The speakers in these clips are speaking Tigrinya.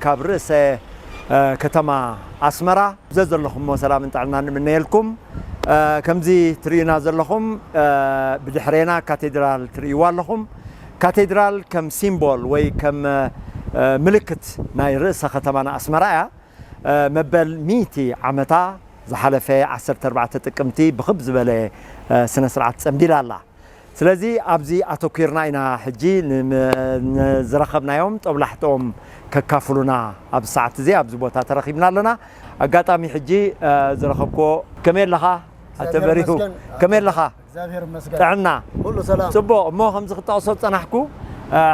ካብ ርእሰ ከተማ ኣስመራ ዘዘለኹሞ ሰላምን ጥዕናን ንምነየልኩም። ከምዚ ትርእዩና ዘለኹም ብድሕሬና ካቴድራል ትርእይዋ ኣለኹም። ካቴድራል ከም ሲምቦል ወይ ከም ምልክት ናይ ርእሰ ከተማና ኣስመራ እያ። መበል ሚእቲ ዓመታ ዝሓለፈ ዓሰርተ ኣርባዕተ ጥቅምቲ ብኽብ ዝበለ ስነ ስርዓት ጸንቢላ ኣላ። ስለዚ ኣብዚ ኣተኲርና ኢና ሕጂ ንዝረኸብናዮም ጦብላሕትኦም ከካፍሉና ኣብዚ ሰዓት እዚ ኣብዚ ቦታ ተረኺብና ኣለና። ኣጋጣሚ ሕጂ ዝረኸብክዎ ከመይ ኣለኻ ኣቶ በሪሁ? ከመይ ኣለኻ? ጥዕና? ጽቡቕ። እሞ ከምዚ ክጠቕሶ ዝጸናሕኩ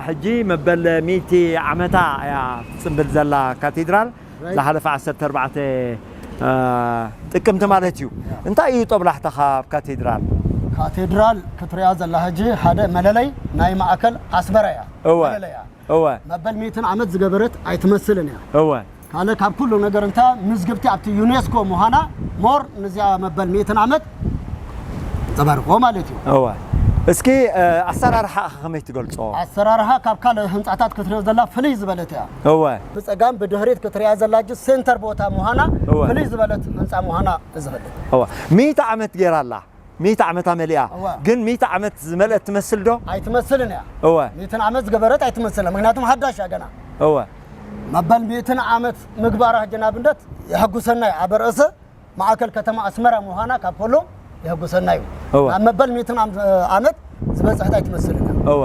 ሕጂ መበል ሚእቲ ዓመታ እያ ትጽንብል ዘላ ካቴድራል። ዝሓለፈ ዓሰርተ ኣርባዕተ ጥቅምቲ ማለት እዩ። እንታይ እዩ ጦብላሕታኻ ኣብ ካቴድራል? ካቴድራል ክትሪኣ ዘላ ሕጂ ሓደ መለለይ ናይ ማእከል ኣስመራ እያ። እወ። መለለያ። እወ። መበል ሚእትን ዓመት ዝገበረት ኣይትመስልን እያ። እወ። ካልእ ካብ ኩሉ ነገር እንታ ምዝግብቲ ኣብቲ ዩኔስኮ ምዃና ሞር ንዚኣ መበል ሚእትን ዓመት ዘባርኾ ማለት እዩ። እወ። እስኪ ኣሰራርሓ ከመይ ትገልጾ? ኣሰራርሓ ካብ ካልእ ህንጻታት ክትሪኦ ዘላ ፍልይ ዝበለት እያ። እወ። ብጸጋም ብድሕሪት ክትሪኣ ዘላ ጅ ሴንተር ቦታ ምዃና እወ። ፍልይ ዝበለት ህንጻ ምዃና ዝፈልጥ። እወ። ሚእቲ ዓመት ገይራ ኣላ። ሚእቲ ዓመታ መሊኣ። እወ። ግን ሚእቲ ዓመት ዝመልአት ትመስል ዶ? ኣይትመስልን እያ። እወ። ሚእትን ዓመት ዝገበረት ኣይትመስልን። ምክንያቱም ሓዳሽ እያ ገና። እወ። መበል ሚእትን ዓመት ምግባራ ሕጂ ንኣብነት የሐጉሰና እዩ። ኣብ ርእሲ ማእከል ከተማ ኣስመራ ምዃና ካብ ከሎ የሐጉሰና እዩ። እወ። ናብ መበል ሚእትን ዓም-፣ ዓመት ዝበጽሐት ኣይትመስልን እያ። እወ።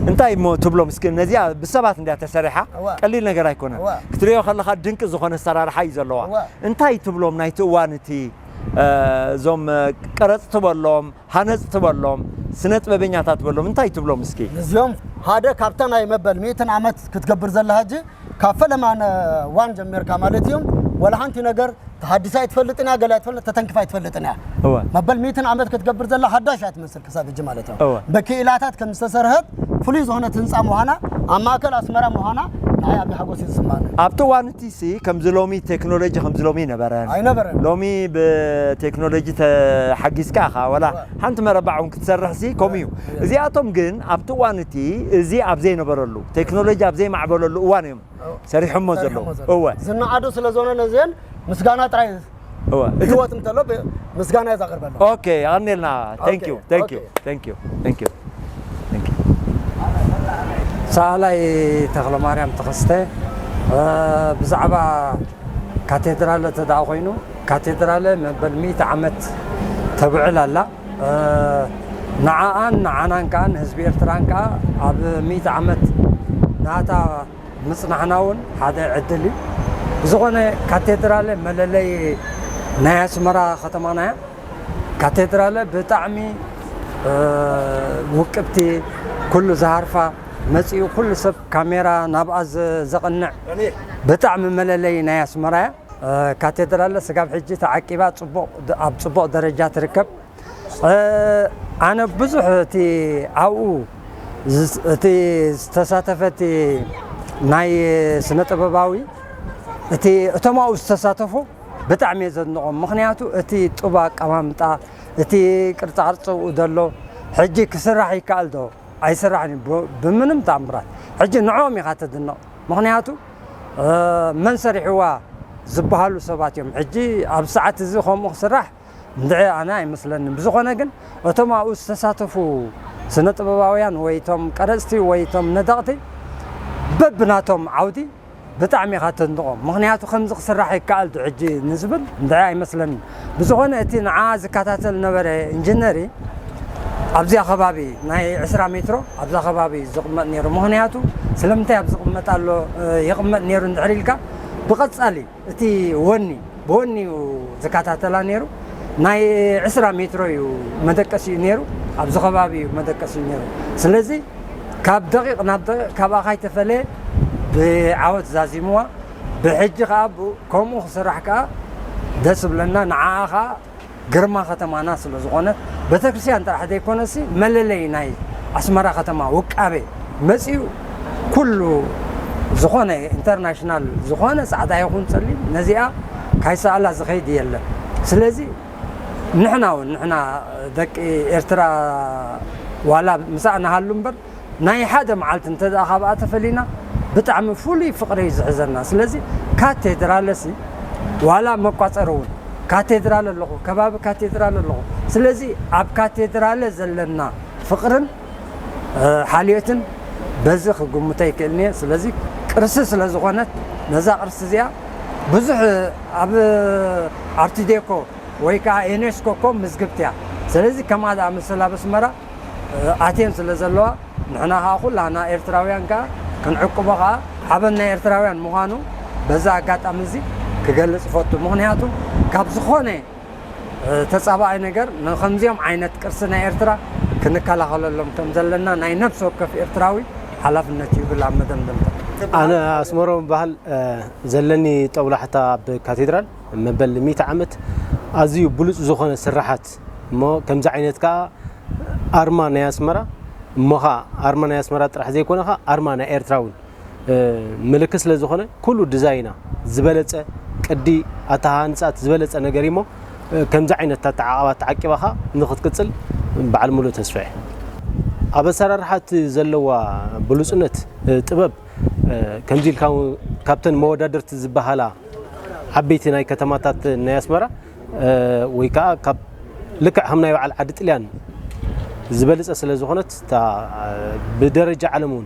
እንታይ እሞ ትብሎም እስኪ ነዚኣ ብሰባት እንድያ ተሰሪሓ እወ። ቀሊል ነገር ኣይኮነን። እወ። ክትሪኦ ከለኻ ድንቂ ዝኾነ ኣሰራርሓ እዩ ዘለዋ። እወ። እንታይ ትብሎም ናይቲ እዋን እቲ እዞም ቀረጽቲ በሎም፣ ሃነጽቲ በሎም፣ ስነ ጥበበኛታት በሎም እንታይ ትብሎም እስኪ? እዚኦም ሓደ ካብታ ናይ መበል ሚእትን ዓመት ክትገብር ዘላ ሕጂ ካብ ፈለማ ነ-፣ ዋን ጀሚርካ ማለት እዮም። ወላ ሓንቲ ነገር ተሃዲሳ ኣይትፈልጥን እያ፣ ገለ ኣይትፈልጥ፣ ተተንኪፋ ኣይትፈልጥን እያ። እወ። መበል ሚእትን ዓመት ክትገብር ዘላ ሓዳሽ እያ ትመስል ክሳብ ሕጂ ማለት እዮም። እወ። ብክኢላታት ከም ዝተሰርሐት ፍሉይ ዝኾነት ህንጻ ምዃና ኣብ ማእከል ኣስመራ ምዃና ንዓይ ዓቢ ሓጎስ እዩ ዝስማዓኒ። ኣብቲ እዋን እቲ ሲ ከምዚ ሎሚ ቴክኖሎጂ ከምዚ ሎሚ ነበረን። ኣይነበረን። ሎሚ ብቴክኖሎጂ ተሓጊዝካ ኢኻ፣ ዋላ እወ። ሓንቲ መረባዕ እውን ክትሰርሕ ሲ ከምኡ እዩ። እወ። እዚኣቶም ግን ኣብቲ እዋን እቲ እዚ ኣብ ዘይነበረሉ፣ ቴክኖሎጂ ኣብ ዘይማዕበለሉ እዋን እዮም እወ። ሰሪሖሞ ዘለዉ። ሰሪሖሞ ዘለዉ። እወ። ዝነኣዱ ስለ ዝኾነ ነዚአን ምስጋና ጥራይ እወ። እቲ ህይወት እንተሎ ብ-፣ ምስጋና እየ ዘቕርበሎም። ኦኬ፣ የቐንየልና። Thank you፣ ኦኬ፣ thank you፣ ኦኬ። Thank you፣ thank you። ሰኣላይ ተኽለማርያም ተኸስተ፣ እ፣ ብዛዕባ ካቴድራለ እንተ ደኣ ኾይኑ፣ ካቴድራለ መበል ሚእቲ ዓመት ተብዕል ኣላ። እ፣ ንዓኣን ንዓናን ከኣ ንህዝቢ ኤርትራን ከኣ ኣብ ሚእቲ ዓመት ናታ ምጽናሕና እውን ሓደ ዕድል እዩ። ብዝኾነ ካቴድራለ መለለይ ናይ ኣስመራ ከተማና እያ። ካቴድራለ ብጣዕሚ፣ እ፣ ውቅብቲ፣ ኩሉ ዝሃርፋ መጺኡ ኩሉ ሰብ ካሜራ ናብኣ ዘ-፣ ዘቕንዕ ብጣዕሚ መለለይ ናይ ኣስመራ እያ። እ፣ ካቴድራለ ስጋብ ሕጂ ተዓቂባ ጽቡቕ ድ-፣ ኣብ ጽቡቕ ደረጃ ትርከብ። እ፣ ኣነ ብዙሕ እቲ ኣብኡ ዝስ-፣ እቲ ዝተሳተፈ እቲ ናይ ስነ ጥበባዊ እቲ እቶም ኣብኡ ዝተሳተፉ ብጣዕሚ እየ ዘድንቖም። ምኽንያቱ እቲ ጡብ ኣቀማምጣ፣ እቲ ቅርጻ ቅርጺ ኣብኡ ዘሎ ሕጂ ክስራሕ ይከኣል ዶ? ኣይስራሕን እዩ ብ-፣ ብምንም ተኣምራት። ሕጂ ንዕኦም ኢኻ ተድንቕ። ምኽንያቱ፣ እ፣ መን ሰሪሕዋ ዝበሃሉ ሰባት እዮም። ሕጂ ኣብ ሰዓት እዚ ከምኡ ክስራሕ እንድዒ ኣነ ኣይመስለንን። ብዝኾነ ግን እቶም ኣብኡ ዝተሳተፉ ስነ ጥበባውያን ወይ እቶም ቀረጽቲ ወይ እቶም ነደቕቲ በብናቶም ዓውዲ ብጣዕሚ ኢኻ ተድንቖም። ምኽንያቱ ከምዚ ክስራሕ ይከኣል ዶ ሕጂ ንዝብል እንድዒ ኣይመስለንን። ብዝኾነ እቲ ንዓ ዝከታተል ነበረ ኢንጂነሪ ኣብዚኣ ከባቢ ናይ ዕስራ ሜትሮ ኣብዛ ከባቢ እዩ ዝቕመጥ ነይሩ። ምኽንያቱ ስለምንታይ ኣብ ዝቕመጥ ኣሎ፣ እ፣ ይቕመጥ ነይሩ እንድሕር ኢልካ ብቐጻሊ እቲ ወኒ፣ ብወኒ እዩ ዝከታተላ ነይሩ። ናይ ዕስራ ሜትሮ እዩ መደቀሲኡ ነይሩ፣ ኣብዚ ከባቢ እዩ መደቀሲኡ ነይሩ። ስለዚ ካብ ደቂቕ ናብ ደቂቕ ካብኣ ካይተፈለየ ብዓወት ዛዚምዋ። ብሕጂ ከኣ ብ-፣ ከምኡ ክስራሕ ከኣ ደስ ይብለና። ንዓኣ ከኣ ግርማ ከተማና ስለ ዝኾነት፣ ቤተክርስትያን ጥራሕ ዘይኮነሲ መለለይ ናይ ኣስመራ ከተማ ውቃቤ መጺኡ፣ ኩሉ ዝኾነ ኢንተርናሽናል ዝኾነ ጻዕዳ ይኹን ጸሊም ነዚኣ ካይሰኣላ ዝኸይድ የለን። ስለዚ ንሕና እውን፣ ንሕና ደቂ ኤርትራ ዋላ ምሳእ ንሃሉ እምበር፣ ናይ ሓደ መዓልቲ እንተ ደኣ ካብኣ ተፈሊና፣ ብጣዕሚ ፍሉይ ፍቕሪ እዩ ዝሕዘና። ስለዚ ካቴድራለሲ ዋላ መቋፀሪ እውን ካቴድራል ኣለኹ፣ ከባቢ ካቴድራል ኣለኹ። ስለዚ ኣብ ካቴድራለ ዘለና ፍቕርን ሓልዮትን በዚ ክግምቶ ይክእልኒ እየ። ስለዚ ቅርሲ ስለ ዝኾነት ነዛ ቅርሲ እዚኣ ብዙሕ ኣብ ኣርትዴኮ ወይ ከዓ ዩኔስኮ እኮ ምዝግብቲ እያ። ስለዚ ከምኣ ዝኣመሰላ ኣብ ኣስመራ ኣትየን ስለ ዘለዋ ንሕና ከዓ ኩላና ኤርትራውያን ከዓ ክንዕቅቦ ከዓ ሓበን ናይ ኤርትራውያን ምዃኑ በዛ ኣጋጣሚ እዚ ክገልጽ እፈቱ። ምኽንያቱ ካብ ዝኾነ ተጻባኣይ ነገር ንከምዚኦም ዓይነት ቅርሲ ናይ ኤርትራ ክንከላኸለሎም ከም ዘለና ናይ ነፍሲ ወከፍ ኤርትራዊ ሓላፍነት እዩ ብል ኣብ መደምደምታ። ኣነ ኣስመሮም በሃል ዘለኒ ጠብላሕታ ኣብ ካቴድራል መበል ሚእቲ ዓመት ኣዝዩ ብሉጽ ዝኾነ ስራሓት እሞ ከምዚ ዓይነት ከዓ ኣርማ ናይ ኣስመራ እሞ ከዓ ኣርማ ናይ ኣስመራ ጥራሕ ዘይኮነ ከዓ ኣርማ ናይ ኤርትራ እውን ምልክት ስለ ዝኾነ ኩሉ ዲዛይና ዝበለጸ ቅዲ ኣተሃንጻት ዝበለጸ ነገር እሞ ከምዚ ዓይነት ኣተዓቐባ ተዓቂባኻ ንኽትቅጽል በዓል ሙሉእ ተስፋ እየ። ኣብ ኣሰራርሓ እቲ ዘለዋ ብሉጽነት ጥበብ ከምዚ ኢልካ ካብተን መወዳድርቲ ዝበሃላ ዓበይቲ ናይ ከተማታት ናይ ኣስመራ ወይ ከዓ ካብ ልክዕ ከም ናይ በዓል ዓዲ ጥልያን ዝበለጸ ስለ ዝኾነት እታ ብደረጃ ዓለም እውን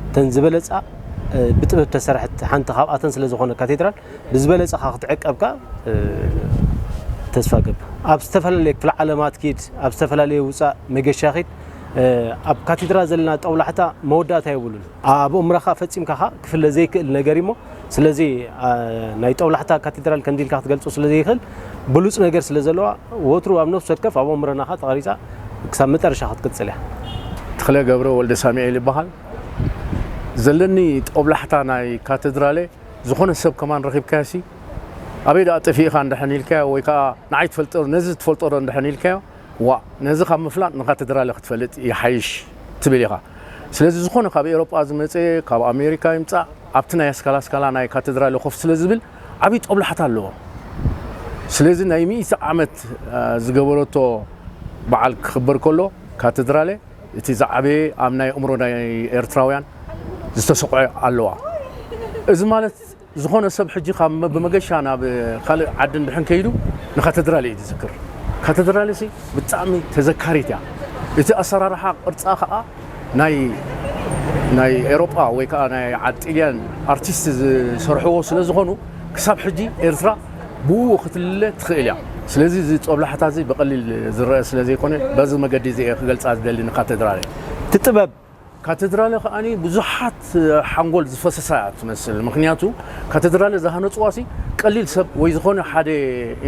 እተን ዝበለጻ ብጥበብ ተሰርሐት ሓንቲ ካብኣተን ስለ ዝኾነ ካቴድራል ብዝበለጸ ከዓ ክትዕቀብ ከዓ ተስፋ ገብር። ኣብ ዝተፈላለየ ክፍለ ዓለማት ኪድ ኣብ ዝተፈላለየ ውፃእ መገሻ ኪድ ኣብ ካቴድራል ዘለና ጠውላሕታ መወዳእታ የብሉን። ኣብ እምራኻ ፈጺምካ ከዓ ክፍለ ዘይክእል ነገር እሞ ስለዚ ናይ ጠውላሕታ ካቴድራል ከምዚ ኢልካ ክትገልጾ ስለ ዘይክእል ብሉጽ ነገር ስለ ዘለዋ ወትሩ ኣብ ነፍሲ ወከፍ ኣብ ኣእምሮና ከዓ ተቐሪጻ ክሳብ መጨረሻ ክትቅጽል እያ። ተኽለ ገብረ ወልደ ሳሚኤል ይበሃል። ዘለኒ ጠብላሕታ ናይ ካቴድራለ ዝኾነ ሰብ ከማን ረኺብካዮ ሲ ኣበይ ደኣ ጠፊእኻ እንድሕን ኢልካዮ ወይ ከዓ ንዓይ ትፈልጦ ነዚ ትፈልጦ ዶ እንድሕን ኢልካዮ ዋ ነዚ ካብ ምፍላጥ ንካቴድራለ ክትፈልጥ ይሓይሽ ትብል ኢኻ። ስለዚ ዝኾነ ካብ ኤሮጳ ዝመጸ ካብ ኣሜሪካ ይምጻእ ኣብቲ ናይ ኣስካላ ኣስካላ ናይ ካቴድራለ ኮፍ ስለ ዝብል ዓብዪ ጦብላሕታ ኣለዎ። ስለዚ ናይ ሚእቲ ዓመት ዝገበረቶ በዓል ክኽበር ከሎ ካቴድራለ እቲ ዝዓበየ ኣብ ናይ ኣእምሮ ናይ ኤርትራውያን ዝተሰቑዐ ኣለዋ። እዚ ማለት ዝኾነ ሰብ ሕጂ ካብ ብመገሻ ናብ ካልእ ዓዲ እንድሕን ከይዱ ንካተድራል እዩ ዝዝክር። ካተድራል ሲ ብጣዕሚ ተዘካሪት እያ። እቲ ኣሰራርሓ ቅርፃ ከዓ ናይ ናይ ኤሮጳ ወይ ከዓ ናይ ዓዲ ጥልያን ኣርቲስት ዝሰርሕዎ ስለ ዝኾኑ ክሳብ ሕጂ ኤርትራ ብኡ ክትልለ ትኽእል እያ። ስለዚ እዚ ጦብላሕታ እዚ ብቐሊል ዝረአ ስለ ዘይኮነ በዚ መገዲ እዚ እየ ክገልፃ ዝደሊ ንካተድራል። እቲ ጥበብ ካቴድራለ ከኣኒ ብዙሓት ሓንጎል ዝፈሰሳ እያ ትመስል። ምኽንያቱ ካቴድራለ ዝሃነፅዋ ሲ ቀሊል ሰብ ወይ ዝኾነ ሓደ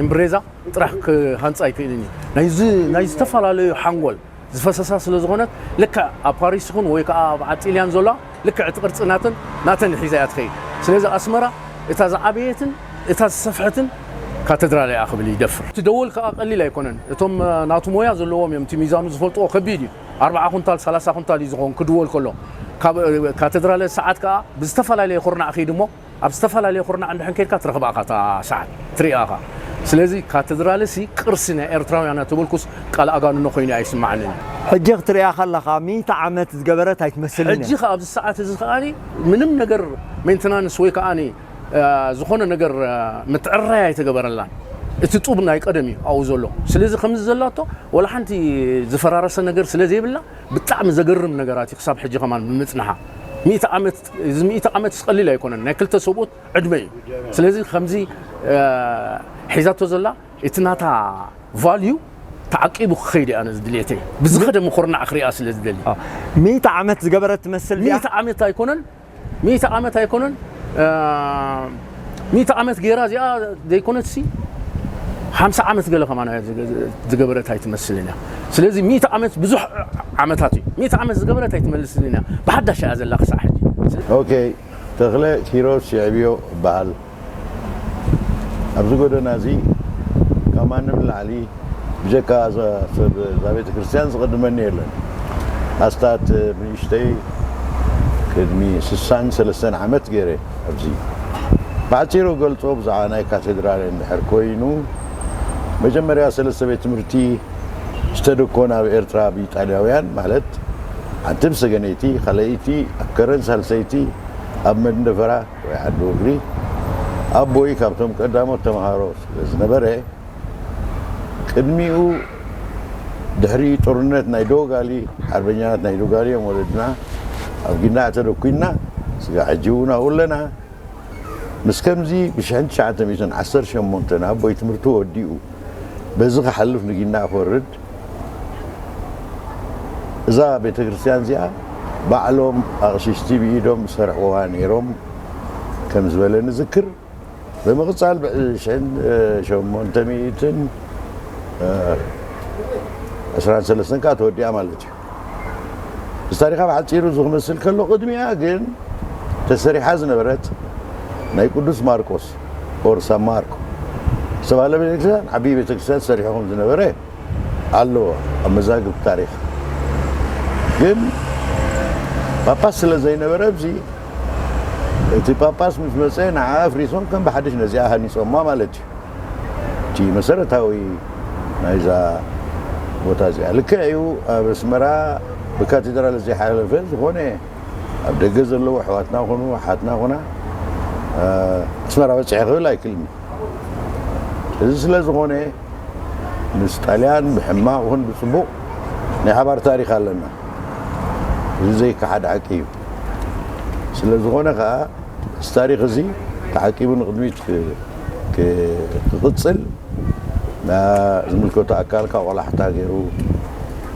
ኢምብሬዛ ጥራሕ ክሃንፃ ኣይክእልን እዩ። ናይ ዝተፈላለዩ ሓንጎል ዝፈሰሳ ስለ ዝኾነት ልክዕ ኣብ ፓሪስ ይኹን ወይ ከዓ ኣብ ዓጢልያን ዘሎ ልክዕ እቲ ቅርፂ ናተን ናተን ሒዛ እያ ትኸይድ። ስለዚ ኣስመራ እታ ዝዓበየትን እታ ዝሰፍሐትን ካቴድራል እያ ክብል ይደፍር። እቲ ደወል ከዓ ቀሊል ኣይኮነን። እቶም ናቱ ሞያ ዘለዎም እዮም እቲ ሚዛኑ ዝፈልጥዎ ከቢድ እዩ። ኣርብዓ ኩንታል ሰላሳ ኩንታል እዩ ዝኸውን ክድወል ከሎ። ካብ ካቴድራል ሰዓት ከዓ ብዝተፈላለየ ኩርናዕ ከይድ እሞ ኣብ ዝተፈላለየ ኩርናዕ እንድሕን ከይድካ ትረኽባ እኻ እታ ሰዓት ትሪኣ እኻ። ስለዚ ካቴድራል ሲ ቅርሲ ናይ ኤርትራውያን ተበልኩስ ቃል ኣጋንኖ ኮይኑ ኣይስማዓንን። ሕጂ ክትሪኣ ከለኻ ሚእቲ ዓመት ዝገበረት ኣይትመስልን ሕጂ እያ። ከ ኣብዚ ሰዓት እዚ ከኣ ምንም ነገር ሜንተናንስ ወይ ከኣ ዝኾነ ነገር ምትዕራይ ኣይተገበረላን። እቲ ጡብ ናይ ቀደም እዩ ኣብኡ ዘሎ። ስለዚ ከምዚ ዘላቶ ወላ ሓንቲ ዝፈራረሰ ነገር ስለ ዘይብላ ብጣዕሚ ዘገርም ነገራት እዩ ክሳብ ሕጂ ከማን ብምጽንሓ። ሚእቲ ዓመት እዚ ሚእቲ ዓመት ቀሊል ኣይኮነን ናይ ክልተ ሰብኡት ዕድመ እዩ። ስለዚ ከምዚ ሒዛቶ ዘላ እቲ ናታ ቫልዩ ተዓቂቡ ክኸይድ እያ ነዚ ድልየተይ ብዝኸደ ምኹርናዕ ክሪኣ ስለ ዝደሊ። ሚእቲ ዓመት ዝገበረት ትመስል ድያ? ሚእቲ ዓመት ኣይኮነን ሚእቲ ዓመት ኣይኮነን ሚእቲ ዓመት ገይራ እዚኣ ዘይኮነት ሲ ሓምሳ ዓመት ገለ ከማን ዝገበረት ኣይትመስልን እያ። ስለዚ ሚእቲ ዓመት ብዙሕ ዓመታት እዩ። ሚእቲ ዓመት ዝገበረት ኣይትመልስልን እያ። ብሓዳሽ እያ ዘላ ክሳዕ ሕጂ። ኦኬ ተኽለ ኪሮስ የዕብዮ እበሃል። ኣብዚ ጎደና እዚ ካብ ማንም ንላዕሊ ብጀካ እዛ ሰብ እዛ ቤተ ክርስቲያን ዝቕድመኒ የለን። ኣስታት ንእሽተይ ቅድሚ ስሳን ሰለስተን ዓመት ገይረ ኣብዚ ብሓፂሩ ገልፆ ብዛዕባ ናይ ካቴድራል እንድሕር ኮይኑ መጀመርያ ሰለስተ ቤት ትምህርቲ ዝተደኮ ናብ ኤርትራ ብኢጣልያውያን ማለት ሓንቲ ብሰገነይቲ ካልኣይቲ ኣብ ከረን ሳልሰይቲ ኣብ መንደፈራ ወይ ዓዲ ወግሪ ኣቦይ ካብቶም ቀዳሞት ተምሃሮ ስለ ዝነበረ፣ ቅድሚኡ ድሕሪ ጦርነት ናይ ዶጋሊ፣ ሓርበኛታት ናይ ዶጋሊ እዮም ወለድና ኣብ ጊንዳዕ ተደኩና። ስጋ ሕጂ እውን ኣብኡ ኣለና። ምስ ከምዚ ብሽሕን ትሽዓተ ሚእትን ዓሰርተ ሸሞንተ ኣቦይ ትምህርቱ ወዲኡ በዚ ክሓልፍ ንጊንዳዕ ክወርድ፣ እዛ ቤተ ክርስቲያን እዚኣ ባዕሎም ኣቕሽሽቲ ብኢዶም ዝሰርሕዋ ነይሮም ከም ዝበለ ንዝክር። ብምቕጻል ብሽሕን ሸሞንተ ሚእትን ዕስራን ሰለስተን ከኣ ተወዲኣ ማለት እዩ። እዚ ታሪኻ ብሓጺሩ እዚ ክመስል ከሎ፣ ቅድሚኣ ግን ተሰሪሓ ዝነበረት ናይ ቅዱስ ማርቆስ ኦር ሳን ማርኮ ዝተባህለ ቤተክርስትያን፣ ዓብዪ ቤተክርስትያን ተሰሪሑ ከም ዝነበረ ኣለዎ ኣብ መዛግብቲ ታሪኽ። ግን ጳጳስ ስለ ዘይነበረ፣ ኣብዚ እቲ ጳጳስ ምስ መጸ ንዓ ኣፍሪሶም ከም ብሓድሽ ነዚኣ ሃኒጾማ ማለት እዩ። እቲ መሰረታዊ ናይዛ ቦታ እዚኣ ልክዕ እዩ። ኣብ ኣስመራ ብካቴድራል ዘይሓለፈ ዝኾነ ኣብ ደገ ዘለዉ ኣሕዋትና ኾኑ ኣሓትና ኾና፣ እ፣ ኣስመራ በጺሐ ክብል ኣይክእልን እዩ። እዚ ስለ ዝኾነ ምስ ጣልያን ብሕማቕ ይኹን ብጽቡቕ ናይ ሓባር ታሪኽ ኣለና። እዚ ዘይከሓድ ሓቂ እዩ። ስለ ዝኾነ ከኣ እዚ ታሪኽ እዚ ተዓቂቡ ንቕድሚት ክ-፣ ክ-፣ ክቕጽል ና-፣ ዝምልከቶ ኣካል ካብ ቆላሕታ ገይሩ፣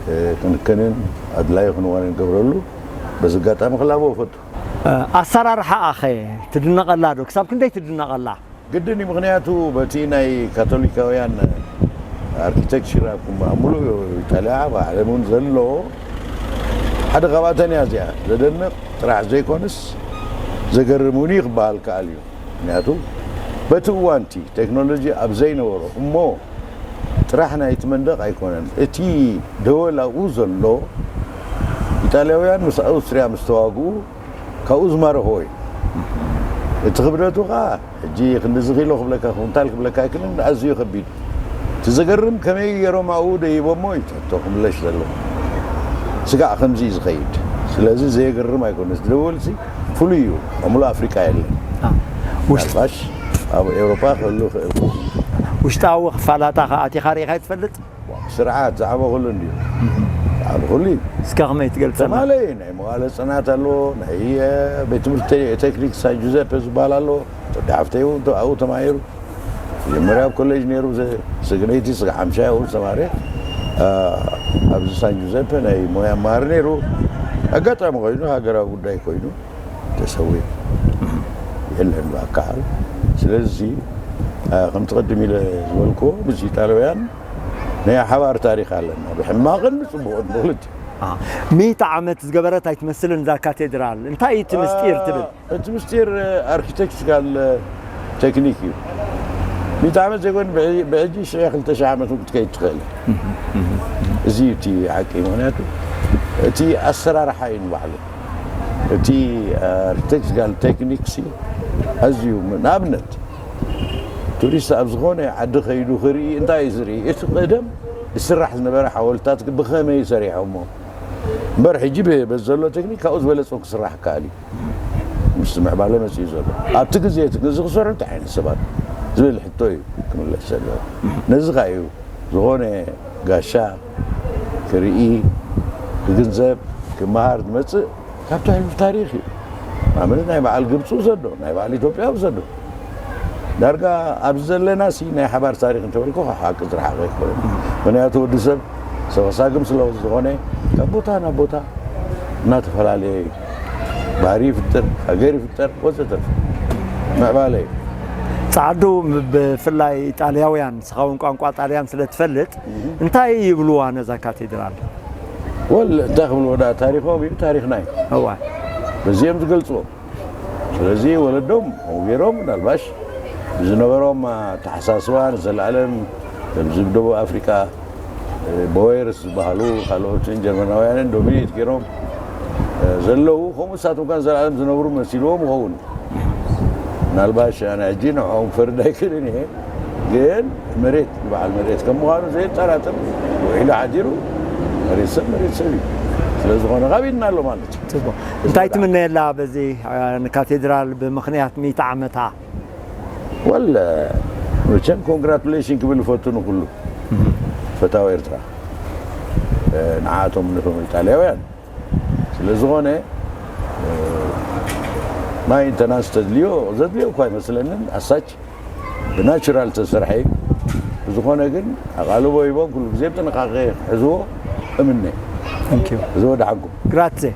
እ፣ ክንከንን ኣድላዪ ክንዋንን ገብረሉ በዚ ኣጋጣሚ ክላቦ እፈቱ። ኣሰራርሓኣ ኸ ትድነቐላ ዶ? ክሳብ ክንደይ ትድነቐላ? ግድን እዩ፣ ምኽንያቱ በቲ ናይ ካቶሊካውያን ኣርኪቴክቸር ኣብ ኩምባ-፣ ኣብ ሙሉእ ኢጣልያ፣ ኣብ ዓለም እውን ዘሎ ሓደ ካብኣተን እያ እዚኣ። ዘደንቕ ጥራሕ ዘይኮነስ ዘገርም እውን እዩ ክበሃል ከኣል እዩ። ምኽንያቱ በቲ እዋንቲ ቴክኖሎጂ ኣብ ዘይነበሮ እሞ ጥራሕ ናይቲ መንደቕ ኣይኮነን፣ እቲ ደወል ኣብኡ ዘሎ ኢጣልያውያን ምስ ኣውስትርያ ምስ ተዋግኡ ካብኡ ዝማረኽዎ እዩ። እቲ ክብደቱ ኸዓ ሕጂ ክንድዚ ኪሎ ክብለካ፣ ኩንታል ክብለካ ኣይክእልን፣ ኣዝዩ ከቢድ። እቲ ዘገርም ከመይ ገይሮም ኣብኡ ደይቦሞ እዩ እቲ ሕቶ ክምለሽ ዘለዎ። ስጋዕ ከምዚ እዩ ዝኸይድ። ስለዚ ዘየገርም ኣይኮነስ፣ ደወልሲ ፍሉይ እዩ። ኣብ ሙሉእ ኣፍሪቃ የለን። አ፣ ውሽጢ ምናልባሽ ኣብ ኤውሮጳ ክህሉ ይኽእል። ውሽጣዊ ክፋላታ ኸዓ ኣቲኻ ርኢኻ ትፈልጥ? ስርዓት ዝዓበኹሉ እንድዩ። ዝዓበኹሉ እዩ። እስከ ከመይ ትገልጸልና? ተማለይ ናይ መዋለ ህጻናት ኣለዎ፣ ናይ፣ እ፣ ቤት ትምህርቲ ቴ-፣ ቴክኒክ ሳን ጁዘፐ ዝበሃል ኣለዎ። ወዲ ሓፍተይ እውን ተ-፣ ኣብኡ ተማሂሩ። መጀመርያ ኣብ ኮሌጅ ነይሩ፣ ዘ-፣ ስግነይቲ ስጋ ሓምሻይ ኣብኡ ዝተማህረ። እ፣ ኣብዚ ሳን ጁዘፐ ናይ ሞያ መሃሪ ነይሩ። ኣጋጣሚ ኮይኑ፣ ሃገራዊ ጉዳይ ኮይኑ ተሰዊኡ። የለን ብኣካል። ስለዚ፣ እ፣ ከምቲ ቅድም ኢለ ዝበልክዎ፣ ምስ ኢጣልያውያን ናይ ሓባር ታሪኽ ኣለና፣ ብሕማቕን ብጽቡቕን ማለት እዩ። አ፣ ሚእቲ ዓመት ዝገበረት ኣይትመስልን እዛ ካቴድራል። እንታይ እዩ እቲ ምስጢር ትብል? እቲ ምስጢር ኣርኪቴክቸራል ቴክኒክ እዩ። ሚእቲ ዓመት ዘይኮን ብሕ-፣ ብሕጂ ሽሕ ክልተ ሽሕ ዓመት እውን ክትከይድ ትኽእል። እዚ እዩ እቲ ሓቂ። ምኽንያቱ እቲ ኣሰራርሓ እዩ ንባዕሉ። እቲ ኣርኪቴክቸራል ቴክኒክስ እዩ ኣዝዩ፣ ንኣብነት ቱሪስት ኣብ ዝኾነ ዓዲ ከይዱ ክርኢ እንታይ እዩ ዝርኢ? እቲ ቀደም ዝስራሕ ዝነበረ ሓወልትታት ብኸመይ ሰሪሖሞ? እምበር ሕጂ ብ-፣ በዚ ዘሎ ቴክኒክ ካብኡ ዝበለጸ ክስራሕ ይከኣል እዩ። ምስ ምዕባለ መጺኡ ዘሎ። ኣብቲ ግዜ እቲ ግዜ ክሰርሑ እንታይ ዓይነት ሰባት ዝብል ሕቶ እዩ ክምለስ ዘለዎ። ነዚ ኸኣ እዩ ዝኾነ ጋሻ ክርኢ፣ ክግንዘብ፣ ክመሃር ዝመጽእ። ካብቲ ሕሉፍ ታሪኽ እዩ። ንኣብነት ናይ በዓል ግብጺ ውሰዶ፣ ናይ በዓል ኢትዮጵያ ውሰዶ። ዳርጋ ኣብዚ ዘለናሲ ናይ ሓባር ታሪኽ እንተበልኩ ካብ ሓቂ ዝረሓቐ ኣይኮነን። ምኽንያቱ ወዲ ሰብ ሰብ ሳግም ስለ ዝኾነ ካብ ቦታ ናብ ቦታ እናተፈላለየ እዩ። ባህሪ ይፍጠር፣ ሃገር ይፍጠር፣ ወዘተርፈ ምዕባለ እዩ። ጸዓዱ፣ ብፍላይ ጣልያውያን፣ ንስኻ እውን ቋንቋ ጣልያን ስለ ትፈልጥ፣ እንታይ ይብልዋ ነዛ ካቴድራል? ወል፣ እንታይ ክብልዎ ደኣ፣ ታሪኾም እዩ፣ ታሪኽና እዩ። እዋ። በዚኦም ዝገልጽዎ። ስለዚ ወለዶም ከምኡ ገይሮም፣ ምናልባሽ ብዝነበሮም ኣተሓሳስባ ንዘለኣለም፣ ከምዚ ብደቡብ ኣፍሪቃ፣ እ፣ ቦየርስ ዝበሃሉ ካልኦትን ጀርመናውያንን ዶሚኔት ገይሮም፣ እ፣ ዘለዉ፣ ከምኡ ንሳቶም ከኣ ንዘለኣለም ዝነብሩ መሲልዎም ይኸውን። ምናልባሽ ኣነ ሕጂ ንዕኦም ክፈርድ ኣይክእልን እየ፣ ግን መሬት ንበዓል መሬት ከም ምዃኑ ዘየጠራጥር፣ ውዒሉ ሓዲሩ መሬት ሰብ መሬት ሰብ እዩ። ስለ ዝኾነ ካብ ኢድና ኣሎ ማለት እዩ። ጽቡቕ። እንታይ ትምነየላ በዚ፣ እ፣ ንካቴድራል ብምኽንያት ሚእቲ ዓመታ? ወል መቸም ኮንግራቱሌሽን ክብል ይፈቱ ንኩሉ ፈታዊ ኤርትራ፣ እ፣ ንዓኣቶም ንቶም ኢጣልያውያን። ስለ ዝኾነ፣ እ፣ ማይንተናንስ ተድልዮ፣ ዘድልዮ እኳ ኣይመስለንን ኣሳች ብናቹራል ተሰርሐ እዩ። ብዝኾነ ግን ኣቓልቦ ሂቦም ኩሉ ግዜ ብጥንቃቄ ክሕዝዎ እምነ። Thank you። እዚ ወደ ሓንኩም። Grazie።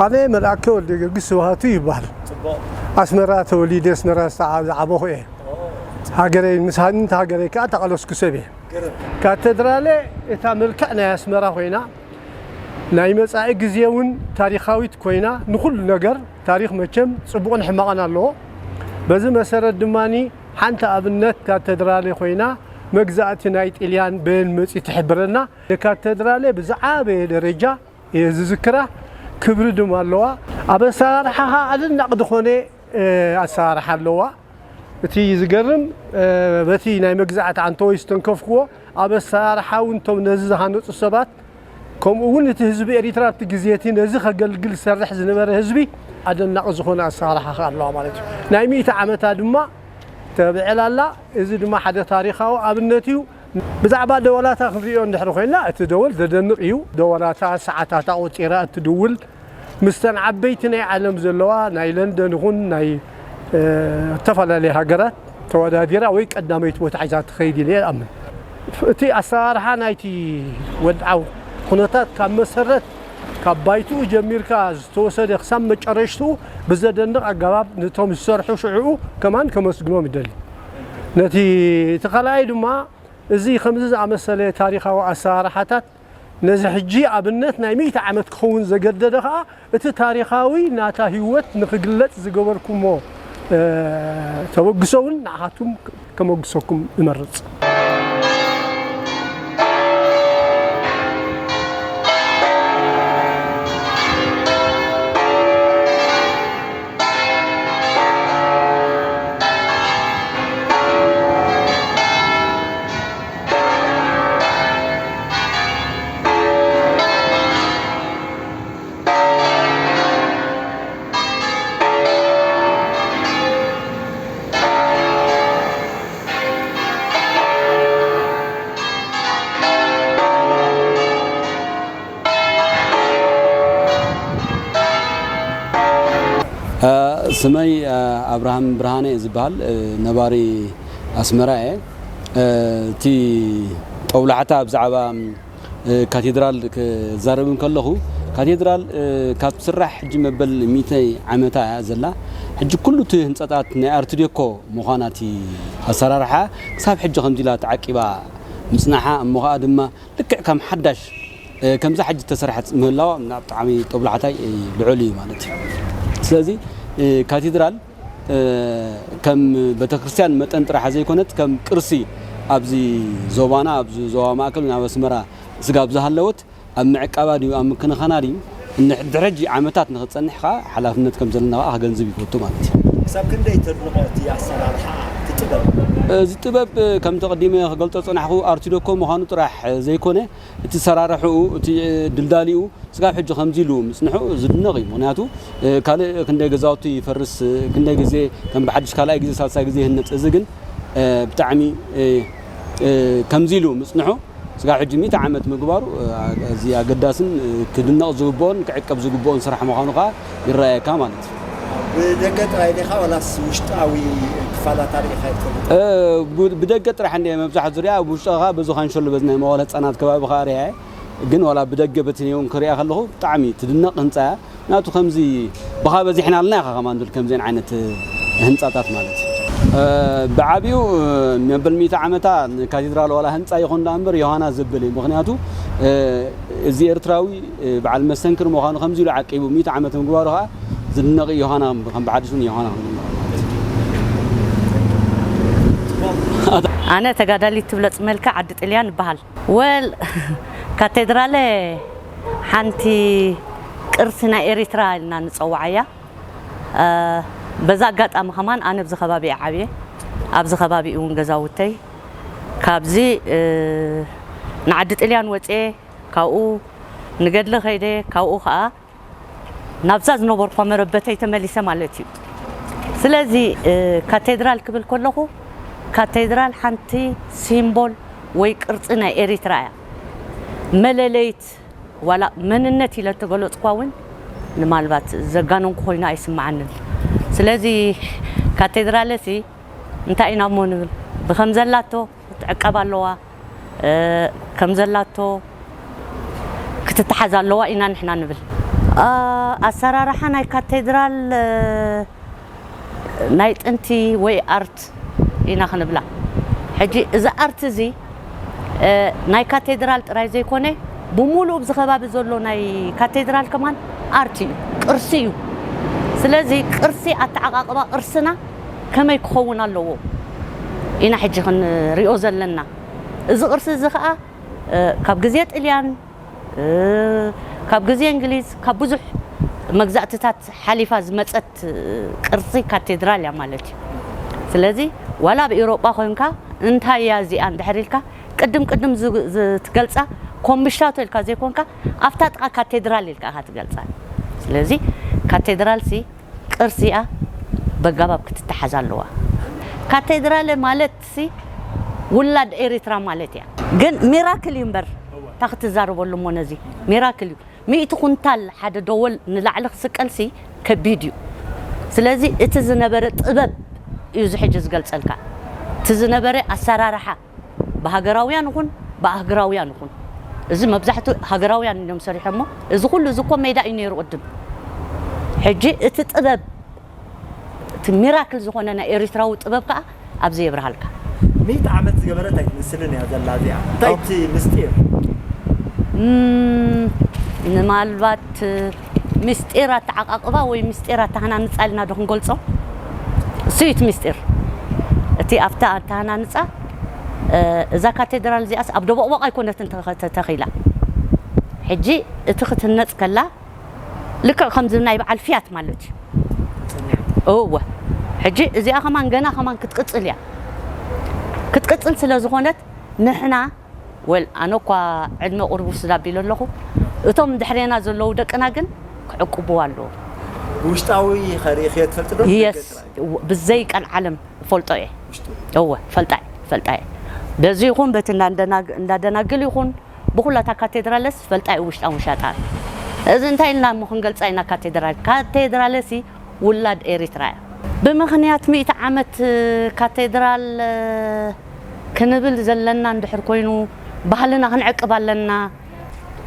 ኣነ መልኣከ ወልደ ጊዮርጊስ ስብሃቱ ይበሃል። ኣስመራ ተወሊደ ኣስመራ ዝዓበኹ እየ። ሃገረይ ምስ ሃንንቲ ሃገረይ ከዓ ተቓለስኩ ሰብ እየ። ካቴድራለ እታ መልክዕ ናይ ኣስመራ ኮይና ናይ መጻኢ ግዜ እውን ታሪኻዊት ኮይና ንኹሉ ነገር ታሪኽ መቸም ጽቡቕን ሕማቕን ኣለዎ። በዚ መሰረት ድማ ሓንቲ ኣብነት ካቴድራለ ኮይና መግዛእቲ ናይ ጥልያን በየን መጺ ትሕብረና። ንካቴድራለ ብዝዓበየ ደረጃ እየ ዝዝክራ። ክብሪ ድማ ኣለዋ። ኣብ ኣሰራርሓ ከዓ ኣደናቂ ዝኾነ ኣሰራርሓ ኣለዋ። እቲ ዝገርም በቲ ናይ መግዛእቲ ኣንተወይ ዝተንከፍክዎ ኣብ ኣሰራርሓ እውን እቶም ነዚ ዝሃነፁ ሰባት ከምኡ እውን እቲ ህዝቢ ኤሪትራ ኣብቲ ግዜ እቲ ነዚ ከገልግል ዝሰርሕ ዝነበረ ህዝቢ ኣደናቂ ዝኾነ ኣሰራርሓ ከኣ ኣለዋ ማለት እዩ። ናይ ሚእቲ ዓመታ ድማ ተብዕል ኣላ። እዚ ድማ ሓደ ታሪኻዊ ኣብነት እዩ። ብዛዕባ ደወላታ ክንሪኦ እንድሕሪ ኮይና እቲ ደወል ዘደንቕ እዩ። ደወላታ ሰዓታታ ቆጺራ እትድውል ምስተን ዓበይቲ ናይ ዓለም ዘለዋ ናይ ለንደን ይኹን ናይ ዝተፈላለየ ሃገራት ተወዳዲራ ወይ ቀዳመይቲ ቦታ ሒዛ ትኸይድ ኢለ ይኣምን። እቲ ኣሰራርሓ ናይቲ ወድዓዊ ኩነታት ካብ መሰረት ካብ ባይትኡ ጀሚርካ ዝተወሰደ ክሳብ መጨረሽትኡ ብዘደንቕ ኣገባብ ነቶም ዝሰርሑ ሽዕኡ ከማን ከመስግኖም ይደሊ። ነቲ እቲ ካልኣይ ድማ እዚ ከምዚ ዝኣመሰለ ታሪኻዊ ኣሰራርሓታት ነዚ ሕጂ ኣብነት ናይ ሚእቲ ዓመት ክኸውን ዘገደደ ኸኣ እቲ ታሪኻዊ ናታ ህይወት ንኽግለጽ ዝገበርኩሞ ተበግሶ እውን ንዓኻትኩም ከመጉሰኩም እመርጽ። ስመይ ኣብርሃም ብርሃነ ዝበሃል ነባሪ ኣስመራ እየ። እቲ ጠውላዕታ ብዛዕባ ካቴድራል ክዛረብ እንከለኹ፣ ካቴድራል ካብ ትስራሕ ሕጂ መበል ሚእቲ ዓመታ እያ ዘላ። ሕጂ ኩሉ እቲ ህንፃታት ናይ ኣርት ዴኮ ምዃና እቲ ኣሰራርሓ ክሳብ ሕጂ ከምዚ ኢላ ተዓቂባ ምፅናሓ እሞ ኸዓ ድማ ልክዕ ከም ሓዳሽ ከምዛ ሕጂ ተሰርሐት ምህላዋ ብጣዕሚ ጦብላሕታይ ልዑል እዩ ማለት እዩ። ስለዚ ካቴድራል ከም ቤተክርስትያን መጠን ጥራሕ ዘይኮነት ከም ቅርሲ ኣብዚ ዞባና ኣብዚ ዞባ ማእከል ናብ ኣስመራ ስጋብ ዝሃለወት ኣብ ምዕቃባ ድዩ ኣብ ምክንኻና ድዩ እንድሕር ሕጂ ዓመታት ንኽትጸንሕ ኸዓ ሓላፍነት ከም ዘለና ኸዓ ከገንዝብ ይፈቱ ማለት እዩ። ክሳብ ክንደይ ተድንቖ እቲ ኣሰራርሓ እቲ ጥበብ? እዚ ጥበብ ከምቲ ቀዲመ ክገልጾ ዝጸናሕኩ ኣርት ዴኮ ምዃኑ ጥራሕ ዘይኮነ እቲ ሰራርሕኡ እቲ ድልዳሊኡ ስጋብ ሕጂ ከምዚ ኢሉ ምጽንሑ ዝድነቕ እዩ። ምኽንያቱ ካልእ ክንደይ ገዛውቲ ይፈርስ፣ ክንደይ ግዜ ከም ብሓድሽ ካልኣይ ግዜ ሳልሳይ ግዜ ይህነጽ። እዚ ግን ብጣዕሚ ከምዚ ኢሉ ምጽንሑ ስጋብ ሕጂ ሚእቲ ዓመት ምግባሩ እዚ ኣገዳስን ክድነቕ ዝግብኦን ክዕቀብ ዝግብኦን ስራሕ ምዃኑ ከኣ ይረኣየካ ማለት እዩ። ብደገ ጥራይ ዲኻ ዋላስ ውሽጣዊ ክፋላታ ርኢኻ ትፈልጥ? ብደገ ጥራሕ እንደ መብዛሕትኡ ዝሪኣ ኣብ ውሽጢ ከኣ በዚ ካንሸሎ በዚ ናይ መዋለ ህጻናት ከባቢ ከኣ ሪኣ ግን ዋላ ብደገ በቲ እውን ክሪኣ ከለኹ ብጣዕሚ ትድነቕ ህንፃ እያ። ምክንያቱ ከምዚ ብኻ በዚሕናልና ኢኻ ከማን ብል ከምዚን ዓይነት ህንፃታት ማለት እዩ። ብዓቢኡ መበል ሚእቲ ዓመታ ንካቴድራል ዋላ ህንፃ ይኹን ዳ እምበር ዮሃና ዘብል እዩ። ምክንያቱ እዚ ኤርትራዊ በዓል መስተንክር ምዃኑ ከምዚ ኢሉ ዓቂቡ ሚእቲ ዓመት ምግባሩ ከዓ ዝድነቕ እዩ። ዮሃና ከም ብሓድሽ እውን ዮሃና። ኣነ ተጋዳሊት ትብለጽ መልካ ዓዲ ጥልያን ይበሃል። ወል ካቴድራለ ሓንቲ ቅርሲ ናይ ኤሪትራ ኢልና ንጸውዓያ። በዛ ኣጋጣሚ ከማን ኣነ ኣብዚ ከባቢ እየ ዓብየ። ኣብዚ ከባቢ እውን ገዛውተይ ካብዚ ንዓዲ ጥልያን ወፅየ ካብኡ ንገድሊ ከይደ ካብኡ ከዓ ናብዛ ዝነበርኳ መረበተይ ተመሊሰ ማለት እዩ። ስለዚ ካቴድራል ክብል ከለኹ ካቴድራል ሓንቲ ሲምቦል ወይ ቅርፂ ናይ ኤሪትራ እያ። መለለይት ዋላ መንነት ኢለ ተገለፅኳ እውን ንማልባት ዘጋነንኩ ኮይኑ ኣይስምዓንን። ስለዚ ካቴድራለሲ እንታይ ኢና እሞ ንብል? ብከም ዘላቶ ክትዕቀብ ኣለዋ፣ ከም ዘላቶ ክትተሓዝ ኣለዋ ኢና ንሕና ንብል። ኣሰራርሓ ናይ ካቴድራል ናይ ጥንቲ ወይ ኣርት ኢና ክንብላ። ሕጂ እዚ ኣርት እዚ ናይ ካቴድራል ጥራይ ዘይኮነ ብሙሉእ ኣብዚ ከባቢ ዘሎ ናይ ካቴድራል ከማን ኣርት እዩ፣ ቅርሲ እዩ። ስለዚ ቅርሲ ኣተዓቃቅባ ቅርስና ከመይ ክኸውን ኣለዎ ኢና ሕጂ ክንሪኦ ዘለና። እዚ ቅርሲ እዚ ከዓ ካብ ግዜ ጥልያን ካብ ግዜ እንግሊዝ ካብ ብዙሕ መግዛእትታት ሓሊፋ ዝመፀት ቅርፂ ካቴድራል እያ ማለት እዩ። ስለዚ ዋላ ኣብ ኤውሮጳ ኮይንካ እንታይ እያ እዚኣ እንድሕር ኢልካ ቅድም ቅድም ዝትገልፃ ኮምብሻቶ ኢልካ ዘይኮንካ ኣብታ ጥቃ ካቴድራል ኢልካ ኢካ ትገልፃ። ስለዚ ካቴድራል ሲ ቅርሲኣ በጋባብ ክትተሓዝ ኣለዋ። ካቴድራለ ማለት ሲ ውላድ ኤሪትራ ማለት እያ። ግን ሚራክል እዩ እምበር እታ ክትዛረበሉ እሞ ነዚ ሚራክል እዩ። ሚእቲ ኩንታል ሓደ ደወል ንላዕሊ ክስቀል ሲ ከቢድ እዩ። ስለዚ እቲ ዝነበረ ጥበብ እዩ እዚ ሕጂ ዝገልጸልካ። እቲ ዝነበረ ኣሰራርሓ ብሃገራውያን ይኹን ብኣህግራውያን ይኹን፣ እዚ መብዛሕትኡ ሃገራውያን እዮም ሰሪሖሞ። እዚ ኩሉ እዚ እኮ ሜዳ እዩ ነይሩ ቅድም። ሕጂ እቲ ጥበብ እቲ ሚራክል ዝኾነ ናይ ኤሪትራዊ ጥበብ ከዓ ኣብዚ የብርሃልካ። ሚእቲ ዓመት ዝገበረት ኣይትመስልን እያ ዘላ እዚኣ። እንታይ እቲ ምስጢር? ንማልባት ምስጢር ኣተዓቃቅባ ወይ ምስጢር ኣተሃናንፃ ኢልና ዶ ክንገልፆ? እሱ እዩ እቲ ምስጢር። እቲ ኣብታ ኣተሃናንፃ እዛ ካቴድራል እዚኣስ ኣብ ደቦቕቦቕ ኣይኮነትን ተተኺላ። ሕጂ እቲ ክትህነፅ ከላ ልክዕ ከምዚ ናይ በዓል ፊያት ማለት እዩ። እወ ሕጂ እዚኣ ከማን ገና ከማን ክትቅፅል እያ። ክትቅፅል ስለ ዝኾነት ንሕና ወል ኣነ እኳ ዕድመ ቁርቡ ስዳብ ኢለ ኣለኹ። እቶም ድሕሬና ዘለዉ ደቅና ግን ክዕቅብዋ ኣለዎ። ብውሽጣዊ ኸርኢ ክየ ትፈልጥ ዶ? የስ ብዘይ ቀልዓለም ፈልጦ እየ። እወ ፈልጣ እየ ፈልጣ እየ። በዚ ይኹን በቲ እንዳደናግል ይኹን ብኹላታ ካቴድራለስ ፈልጣ እዩ ውሽጣ ውሻጣ። እዚ እንታይ ኢልና እሞ ክንገልፃ ኢና ካቴድራል? ካቴድራለሲ ውላድ ኤሪትራ እያ። ብምኽንያት ሚእቲ ዓመት ካቴድራል ክንብል ዘለና እንድሕር ኮይኑ ባህልና ክንዕቅብ ኣለና።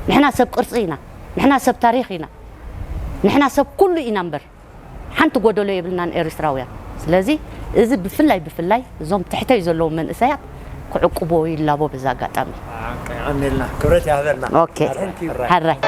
ንሕና ሰብ ቅርፂ ኢና፣ ንሕና ሰብ ታሪኽ ኢና፣ ንሕና ሰብ ኩሉ ኢና እምበር ሓንቲ ጎደሎ የብልናን ኤሪትራውያን። ስለዚ እዚ ብፍላይ ብፍላይ እዞም ትሕተይ ዘለዉ መንእሰያት ክዕቅቦ ይላቦ በዚ ኣጋጣሚ። ኣሜልና ክብረት ያህበልና። ኦኬ ሕራይ።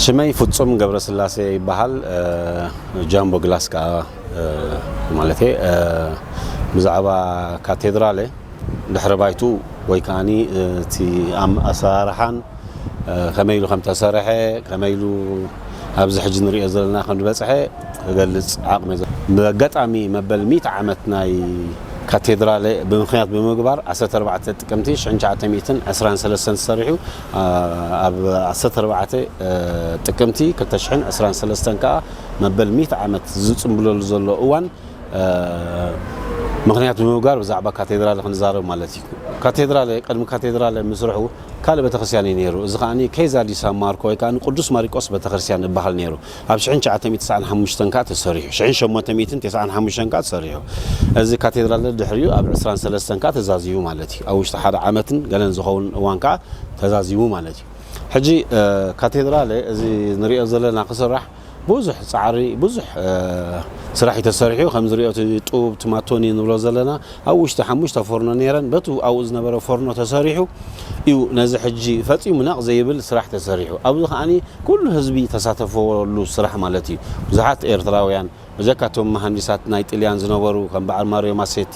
ሽመይ ፍጹም ገብረስላሴ ይበሃል። ጃምቦ ግላስ ከዓ ማለት ብዛዕባ ካቴድራለ ድሕሪ ባይቱ ወይ ከዓኒ እቲ ኣሰራርሓን ከመይ ኢሉ ከም ተሰርሐ ከመይ ኢሉ ኣብዚ ሕጂ ንሪኦ ዘለና ከም ዝበፅሐ ክገልፅ ዓቕሚ ብኣጋጣሚ መበል ሚእቲ ዓመት ናይ ካቴድራለ ብምኽንያት ብምግባር ዓሰርተ ኣርባዕተ ጥቅምቲ ሽሕን ትሽዓተ ሚእትን ዕስራን ሰለስተን ተሰሪሑ። ኣብ ዓሰርተ ኣርባዕተ ጥቅምቲ ክልተ ሽሕን ዕስራን ሰለስተን ከዓ መበል ሚእቲ ዓመት ዝጽምብለሉ ዘሎ እዋን ምኽንያት ብምግባር ብዛዕባ ካቴድራለ ክንዛረብ ማለት እዩ። ካቴድራለ ቅድሚ ካቴድራለ ምስርሑ ካልእ ቤተክርስትያን እዩ ነይሩ። እዚ ከዓኒ ኬዛ ዲ ሳን ማርኮ ወይ ከዓ ቅዱስ ማሪቆስ ቤተክርስትያን ይበሃል ነይሩ። ኣብ ሽሕን ትሽዓተ ሚእትን ተስዓን ሓሙሽተን ከዓ ተሰሪሑ። ሽሕን ሸሞንተ ሚእትን ተስዓን ሓሙሽተን ከዓ ተሰሪሑ። እዚ ካቴድራል ድሕሪኡ ኣብ ዕስራን ሰለስተን ከዓ ተዛዚሙ ማለት እዩ። ኣብ ውሽጢ ሓደ ዓመትን ገለን ዝኸውን እዋን ከዓ ተዛዚሙ ማለት እዩ። ሕጂ ካቴድራል እዚ ንሪኦ ዘለና ክስራሕ ብዙሕ ፃዕሪ፣ ብዙሕ ስራሕ እዩ ተሰሪሑ። ከም ዝሪኦ እቲ ጡብ፣ እቲ ማቶኒ ንብሎ ዘለና ኣብ ውሽጢ ሓሙሽተ ፎርኖ ነይረን። በቱ ኣብኡ ዝነበረ ፎርኖ ተሰሪሑ እዩ ነዚ ሕጂ ፈፂሙ ነቕ ዘይብል ስራሕ ተሰሪሑ። ኣብዚ ከዓኒ ኩሉ ህዝቢ ተሳተፈሉ ስራሕ ማለት እዩ። ብዙሓት ኤርትራውያን፣ ብዘካቶም መሃንዲሳት ናይ ጥልያን ዝነበሩ ከም በዓል ማርዮ ማሴቲ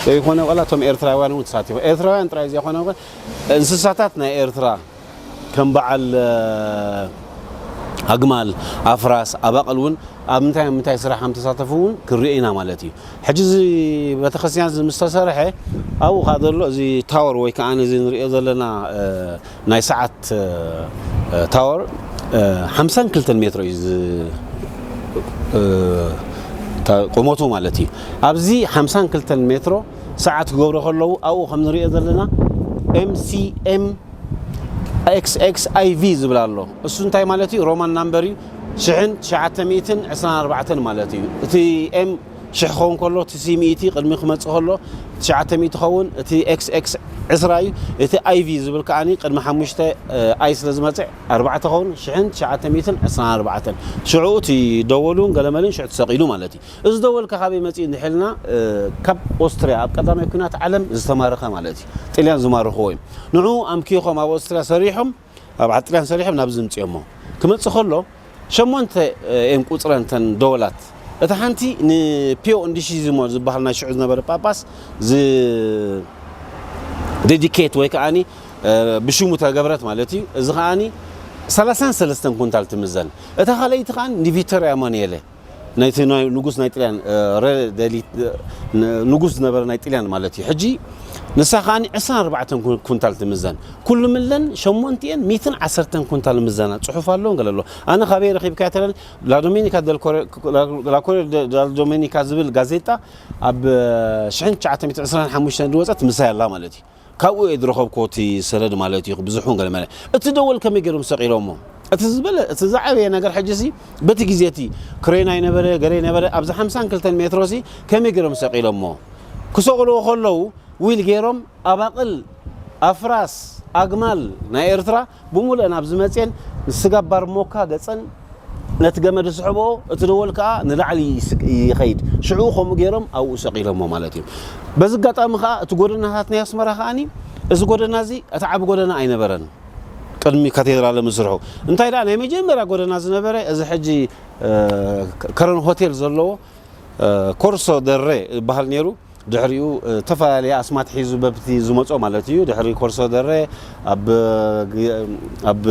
ዘይኮነ፣ ዋላ እቶም ኤርትራውያን እውን ተሳቲፎም። ኤርትራውያን ጥራይ ዘይኮነ፣ እንስሳታት ናይ ኤርትራ ከም በዓል ኣግማል፣ ኣፍራስ፣ ኣባቕል እውን ኣብ ምንታይ ኣብ ምንታይ ስራሕ ከም ተሳተፉ እውን ክንሪኦ ኢና ማለት እዩ። ሕጂ እዚ ቤተክርስትያን እዚ ምስ ተሰርሐ ኣብኡ ከዓ ዘሎ እዚ ታወር ወይ ከዓ እዚ ንሪኦ ዘለና ናይ ሰዓት ታወር ሓምሳን ክልተን ሜትሮ እዩ ቁመቱ ማለት እዩ። ኣብዚ ሓምሳን ክልተን ሜትሮ ሰዓት ክገብሩ ከለዉ ኣብኡ ከም ንሪኦ ዘለና ኤምሲኤም ኤክስኤክስኣይቪ ዝብል ኣሎ። እሱ እንታይ ማለት እዩ? ሮማን ናምበር እዩ። ሽሕን ትሽዓተ ሚእትን ዕስራን ኣርባዕተን ማለት እዩ። እቲ ኤም ሽሕ ክኸውን ከሎ፣ እቲ ሲ ሚእቲ ቅድሚ ክመጽእ ከሎ ትሽዓተ ሚእቲ ይኸውን። እቲ ኤክስኤክስ ዕስራ እዩ። እቲ ኣይቪ ዝብል ከዓኒ ቅድሚ ሓሙሽተ ኣይ ስለ ዝመጽእ ኣርባዕተ ይኸውን። ሽሕን ትሽዓተ ሚእትን ዕስራን ኣርባዕተን ሽዑ እቲ ደወሉን ገለመልን ሽዑ ተሰቒሉ ማለት እዩ። እዚ ደወል ከ ካበይ መጺኡ እንድሕልና ካብ ኦስትርያ ኣብ ቀዳማይ ኩናት ዓለም ዝተማረኸ ማለት እዩ። ጥልያን ዝማረኽዎ እዮም። ንዑ ኣምኪኾም ኣብ ኦስትርያ ሰሪሖም ኣብ ዓጥልያን ሰሪሖም ናብዚ ምፅኦሞ። ክመፅእ ከሎ ሸሞንተ እየን ቁፅረን እተን ደወላት። እታ ሓንቲ ንፒዮ እንዲሺዚሞ ዝበሃል ናይ ሽዑ ዝነበረ ጳጳስ ዚ ዴዲኬት ወይ ከዓኒ ብሽሙ ተገብረት ማለት እዩ። እዚ ከዓኒ ሰላሳን ሰለስተን ኩንታል ትምዘን። እታ ካልኣይቲ ከዓኒ ንቪቶርያ ማኑኤለ ናይቲ ናይ ንጉስ ናይ ጥልያን ረ ደሊ ንጉስ ዝነበረ ናይ ጥልያን ማለት እዩ። ሕጂ ንሳ ከዓኒ ዕስራን ኣርባዕተን ኩንታል ትምዘን። ኩሉ ምለን ሸሞንቲኤን ሚእትን ዓሰርተን ኩንታል ምዘና ጽሑፍ ኣለዎ ገለ ኣሎ። ኣነ ካበይ ረኺብካያ ተለኒ ላዶሜኒካ ደልኮረ ላኮረ ዳልዶሜኒካ ዝብል ጋዜጣ ኣብ ሽሕን ትሽዓተ ሚእትን ዕስራን ሓሙሽተን ዝወጸት ምሳይ ኣላ ማለት እዩ። ካብኡ እየ ዝረኸብኮ እቲ ሰነድ ማለት እዩ። ብዙሕ እውን ገለ ማለት እቲ ደወል ከመይ ገይሮም ሰቒሎሞ? እቲ ዝበለ እቲ ዝዓበየ ነገር ሕጂ ሲ በቲ ግዜ እቲ ክሬን ኣይነበረ ገለ ነበረ ኣብዚ ሓምሳን ክልተን ሜትሮ ሲ ከመይ ገይሮም ሰቒሎሞ? ክሰቕልዎ ከለዉ ዊል ገይሮም ኣባቕል ኣፍራስ ኣግማል ናይ ኤርትራ ብምሉአን ኣብ ዝመፅኤን ንስጋብ ባርሞካ ገፀን ነቲ ገመድ ዝስሕብኦ እቲ ደወል ከዓ ንላዕሊ ይኸይድ። ሽዑ ከምኡ ገይሮም ኣብኡ ሰቒሎሞ ማለት እዩ። በዚ ኣጋጣሚ ከዓ እቲ ጎደናታት ናይ ኣስመራ ከዓኒ እዚ ጎደና እዚ እቲ ዓቢ ጎደና ኣይነበረን ቅድሚ ካቴድራል ምስርሑ። እንታይ ደኣ ናይ መጀመርያ ጎደና ዝነበረ እዚ ሕጂ ከረን ሆቴል ዘለዎ ኮርሶ ደሬ ይበሃል ነይሩ። ድሕሪኡ ዝተፈላለየ ኣስማት ሒዙ በብቲ ዝመጾ ማለት እዩ። ድሕሪ ኮርሶ ደሬ ኣብ ኣብ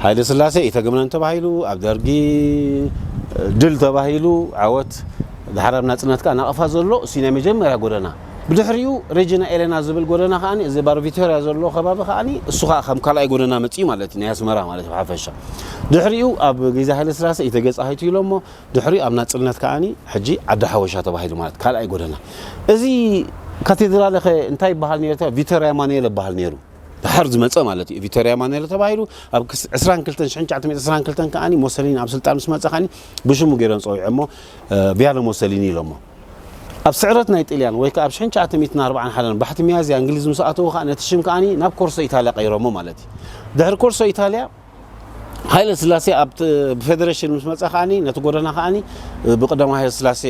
ሃይለ ስላሴ ኢተገምነን ተባሂሉ፣ ኣብ ደርጊ ድል ተባሂሉ፣ ዓወት ድሓር ኣብ ናጽነት ከኣ ናቕፋ ዘሎ እሱ ናይ መጀመርያ ጎደና። ብድሕሪኡ ሬጂና ኤሌና ዝብል ጎደና ከኣ እዚ ባር ቪቶርያ ዘሎ ከባቢ ከኣ እሱ ከኣ ከም ካልኣይ ጎደና መጺኡ ማለት እዩ፣ ናይ ኣስመራ ማለት እዩ ብሓፈሻ። ድሕሪኡ ኣብ ግዜ ሃይለ ስላሴ ኢተገጻ ሃይቱ ኢሎሞ፣ ድሕሪ ኣብ ናጽነት ከኣኒ ሕጂ ዓዲ ሓወሻ ተባሂሉ ማለት ካልኣይ ጎደና። እዚ ካቴድራል ከ እንታይ ይበሃል ነይሩ? ቪቶርያ ማኑኤል ይበሃል ነይሩ። ድሓር ዝመጸ ማለት እዩ። ቪቶርያ ማኑኤል ተባሂሉ ኣብ ክስ-፣ ዕስራን ክልተን ሽሕን ትሽዓተ ሚእትን ዕስራን ክልተን ከኣኒ ሞሰሊኒ ኣብ ስልጣን ምስ መጸ ከኣኒ ብሽሙ ገይሮም ጸዊዖሞ፣ እ፣ ቪያለ ሞሰሊኒ ኢሎሞ። ኣብ ስዕረት ናይ ጥልያን ወይ ከኣ ኣብ ሽሕን ትሽዓተ ሚእትን ኣርባዓን ሓደን ባሕቲ ሚያዝያ እንግሊዝ ምስ ኣተዉ ከኣ ነቲ ሽም ከኣኒ ናብ ኮርሶ ኢታልያ ቀይሮሞ ማለት እዩ። ድሕሪ ኮርሶ ኢታልያ ሃይለ ስላሴ ኣብ ት-፣ ብፌደሬሽን ምስ መጸ ከኣኒ ነቲ ጎደና ከኣኒ ብቀዳማዊ ሃይለ ስላሴ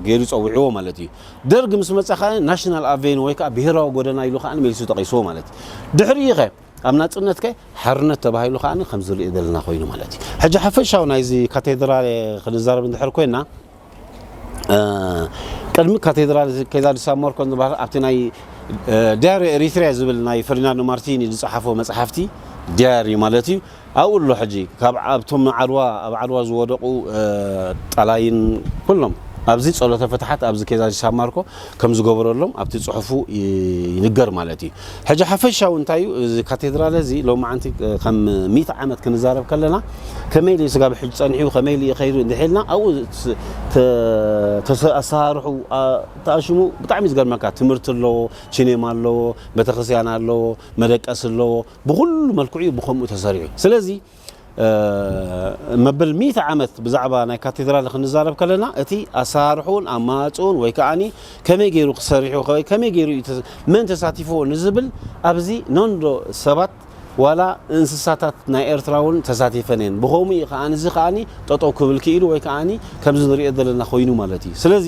ገይሩ ጸዊዕዎ ማለት እዩ። ደርግ ምስ መጸ ከኣ ናሽናል ኣቬኑ ወይ ከኣ ብሄራዊ ጎደና ኢሉ ከኣ መሊሱ ጠቒስዎ ማለት እዩ። ድሕሪኡ ከ ኣብ ናጽነት ከ ሓርነት ተባሂሉ ከኣ ከም ዝርኢ ዘለና ኮይኑ ማለት እዩ። ሕጂ ሓፈሻዊ ናይዚ ካቴድራል ክንዛረብ እንድሕር ኮይና፣ እ፣ ቅድሚ ካቴድራል ኬዛ ዲ ሳን ማርኮ ዝበሃል ኣብቲ ናይ፣ እ፣ ዲያሪ ኤሪትሪያ ዝብል ናይ ፈርዲናንዶ ማርቲኒ ዝጸሓፎ መጽሓፍቲ ዲያሪ ማለት እዩ። ኣብኡ ኣሎ ሕጂ ካብ ኣብቶም ዓድዋ፣ ኣብ ዓድዋ ዝወደቑ፣ እ፣ ጣላይን ኩሎም ኣብዚ ጸሎተ ፍትሓት ኣብዚ ኬዛዲ ሳን ማርኮ ከም ዝገበረሎም ኣብቲ ጽሑፉ ይንገር ማለት እዩ። ሕጂ ሓፈሻዊ እንታይ እዩ? እዚ ካቴድራል እዚ ሎማዓንቲ ከም ሚእቲ ዓመት ክንዛረብ ከለና ከመይ ኢሉ ስጋብ ሕጂ ጸኒሑ፣ ከመይ ኢሉ ይኸይዱ እንድሒልና ኣብኡ ኣሰራርሑ ተኣሽሙ ብጣዕሚ ዝገርመካ ትምህርቲ ኣለዎ፣ ቺኔማ ኣለዎ፣ ቤተክርስትያን ኣለዎ፣ መደቀስ ኣለዎ፣ ብኩሉ መልክዑ ብከምኡ ተሰሪሑ። ስለዚ መበል ሚእቲ ዓመት ብዛዕባ ናይ ካቴድራል ክንዛረብ ከለና እቲ ኣሰራርሑን ኣማፅኡን ወይ ከዓኒ ከመይ ገይሩ ክሰሪሑ ወይ ከመይ ገይሩ እዩ ተስ- መን ተሳቲፍዎ ንዝብል ኣብዚ ነንዶ ሰባት ዋላ እንስሳታት ናይ ኤርትራ እውን ተሳቲፈን እየን። ብኸምኡ እዩ ከዓኒ እዚ ከዓኒ ጠጠው ክብል ክኢሉ ወይ ከዓኒ ከምዚ ንሪኦ ዘለና ኮይኑ ማለት እዩ። ስለዚ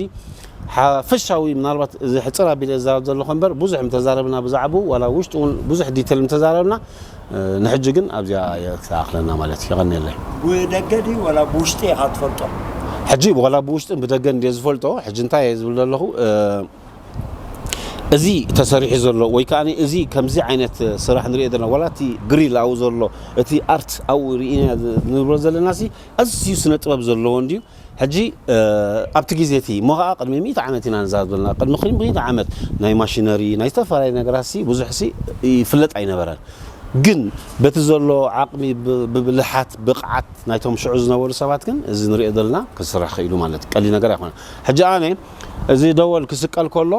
ሓፈሻዊ ምናልባት እዚ ሕፅር ኣቢለ ዝዛረብ ዘለኹ እምበር ብዙሕ ምተዛረብና ብዛዕባኡ ዋላ ውሽጡ እውን ብዙሕ ዲቴል ምተዛረብና ንሕጂ ግን ኣብዚኣ እየ ክተኣኽለና ማለት እዩ። የቐንየለይ። ብደገ ድዩ ዋላ ብውሽጢ ኢኻ ትፈልጦ? ሕጂ ዋላ ብውሽጥን ብደገን እንድየ ዝፈልጦ። ሕጂ እንታይ እየ ዝብል ዘለኹ እዚ ተሰሪሑ ዘሎ ወይ ከዓ እዚ ከምዚ ዓይነት ስራሕ ንሪኦ ዘለና ዋላ እቲ ግሪል ኣብኡ ዘሎ እቲ ኣርት ኣብኡ ርኢና ንብሎ ዘለና ሲ ኣዝዩ ስነ ጥበብ ዘለዎ እንድዩ። ሕጂ ኣብቲ ግዜ እቲ እሞ ከዓ ቅድሚ ሚእቲ ዓመት ኢና ንዛረብ ዘለና። ቅድሚ ሚእቲ ዓመት ናይ ማሽነሪ ናይ ዝተፈላለዩ ነገራት ሲ ብዙሕ ሲ ይፍለጥ ኣይነበረን። ግን በቲ ዘሎ ዓቕሚ ብብልሓት ብቕዓት ናይቶም ሽዑ ዝነበሩ ሰባት ግን እዚ ንሪኦ ዘለና ክስራሕ ክኢሉ ማለት ቀሊል ነገር ኣይኮነን። ሕጂ ኣነ እዚ ደወል ክስቀል ከሎ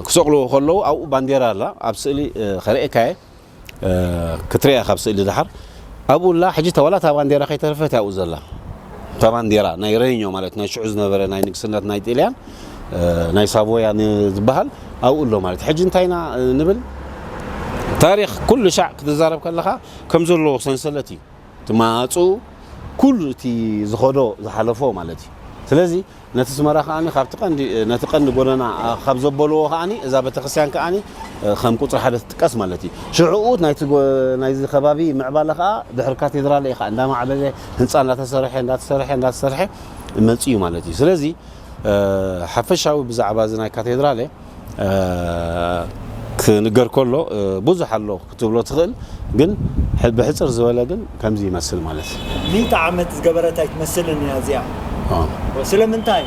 ክሰቕልዎ ከለዉ ኣብኡ ባንዴራ ኣላ ኣብ ስእሊ ከርእየካየ ክትሪኣ ካብ ስእሊ ድሓር ኣብኡ ላ ሕጂ ተዋላ እታ ባንዴራ ከይተረፈት ኣብኡ ዘላ እታ ባንዴራ ናይ ረኞ ማለት ናይ ሽዑ ዝነበረ ናይ ንግስነት ናይ ጥልያን ናይ ሳቮያ ዝበሃል ኣብኡ ኣሎ ማለት ሕጂ እንታይ ኢና ንብል ታሪክ ኩሉ ሻዕ ክትዛረብ ከለካ ከም ዘለዎ ሰንሰለት እዩ ትማፁ ኩሉ እቲ ዝኸዶ ዝሓለፎ ማለት እዩ ስለዚ ነቲ ስመራ ከዓኒ ካብቲ ቀንዲ ነቲ ቀንዲ ጎደና ካብ ዘበልዎ ከዓኒ እዛ ቤተክርስትያን ከዓኒ ከም ቁፅሪ ሓደ ትጥቀስ ማለት እዩ ሽዕኡ ናይቲ ናይዚ ከባቢ ምዕባለ ከዓ ድሕሪ ካቴድራል እዩ ከዓ እንዳማዕበለ ህንፃ እንዳተሰርሐ እንዳተሰርሐ እንዳተሰርሐ መፅኡ ማለት እዩ ስለዚ ሓፈሻዊ ብዛዕባ እዚ ናይ ካቴድራል ክንገር ከሎ ብዙሕ ኣሎ ክትብሎ ትኽእል ግን ብሕፅር ዝበለ ግን ከምዚ ይመስል ማለት እዩ። ሚእቲ ዓመት ዝገበረት ኣይትመስልን እያ እዚኣ። ስለምንታይ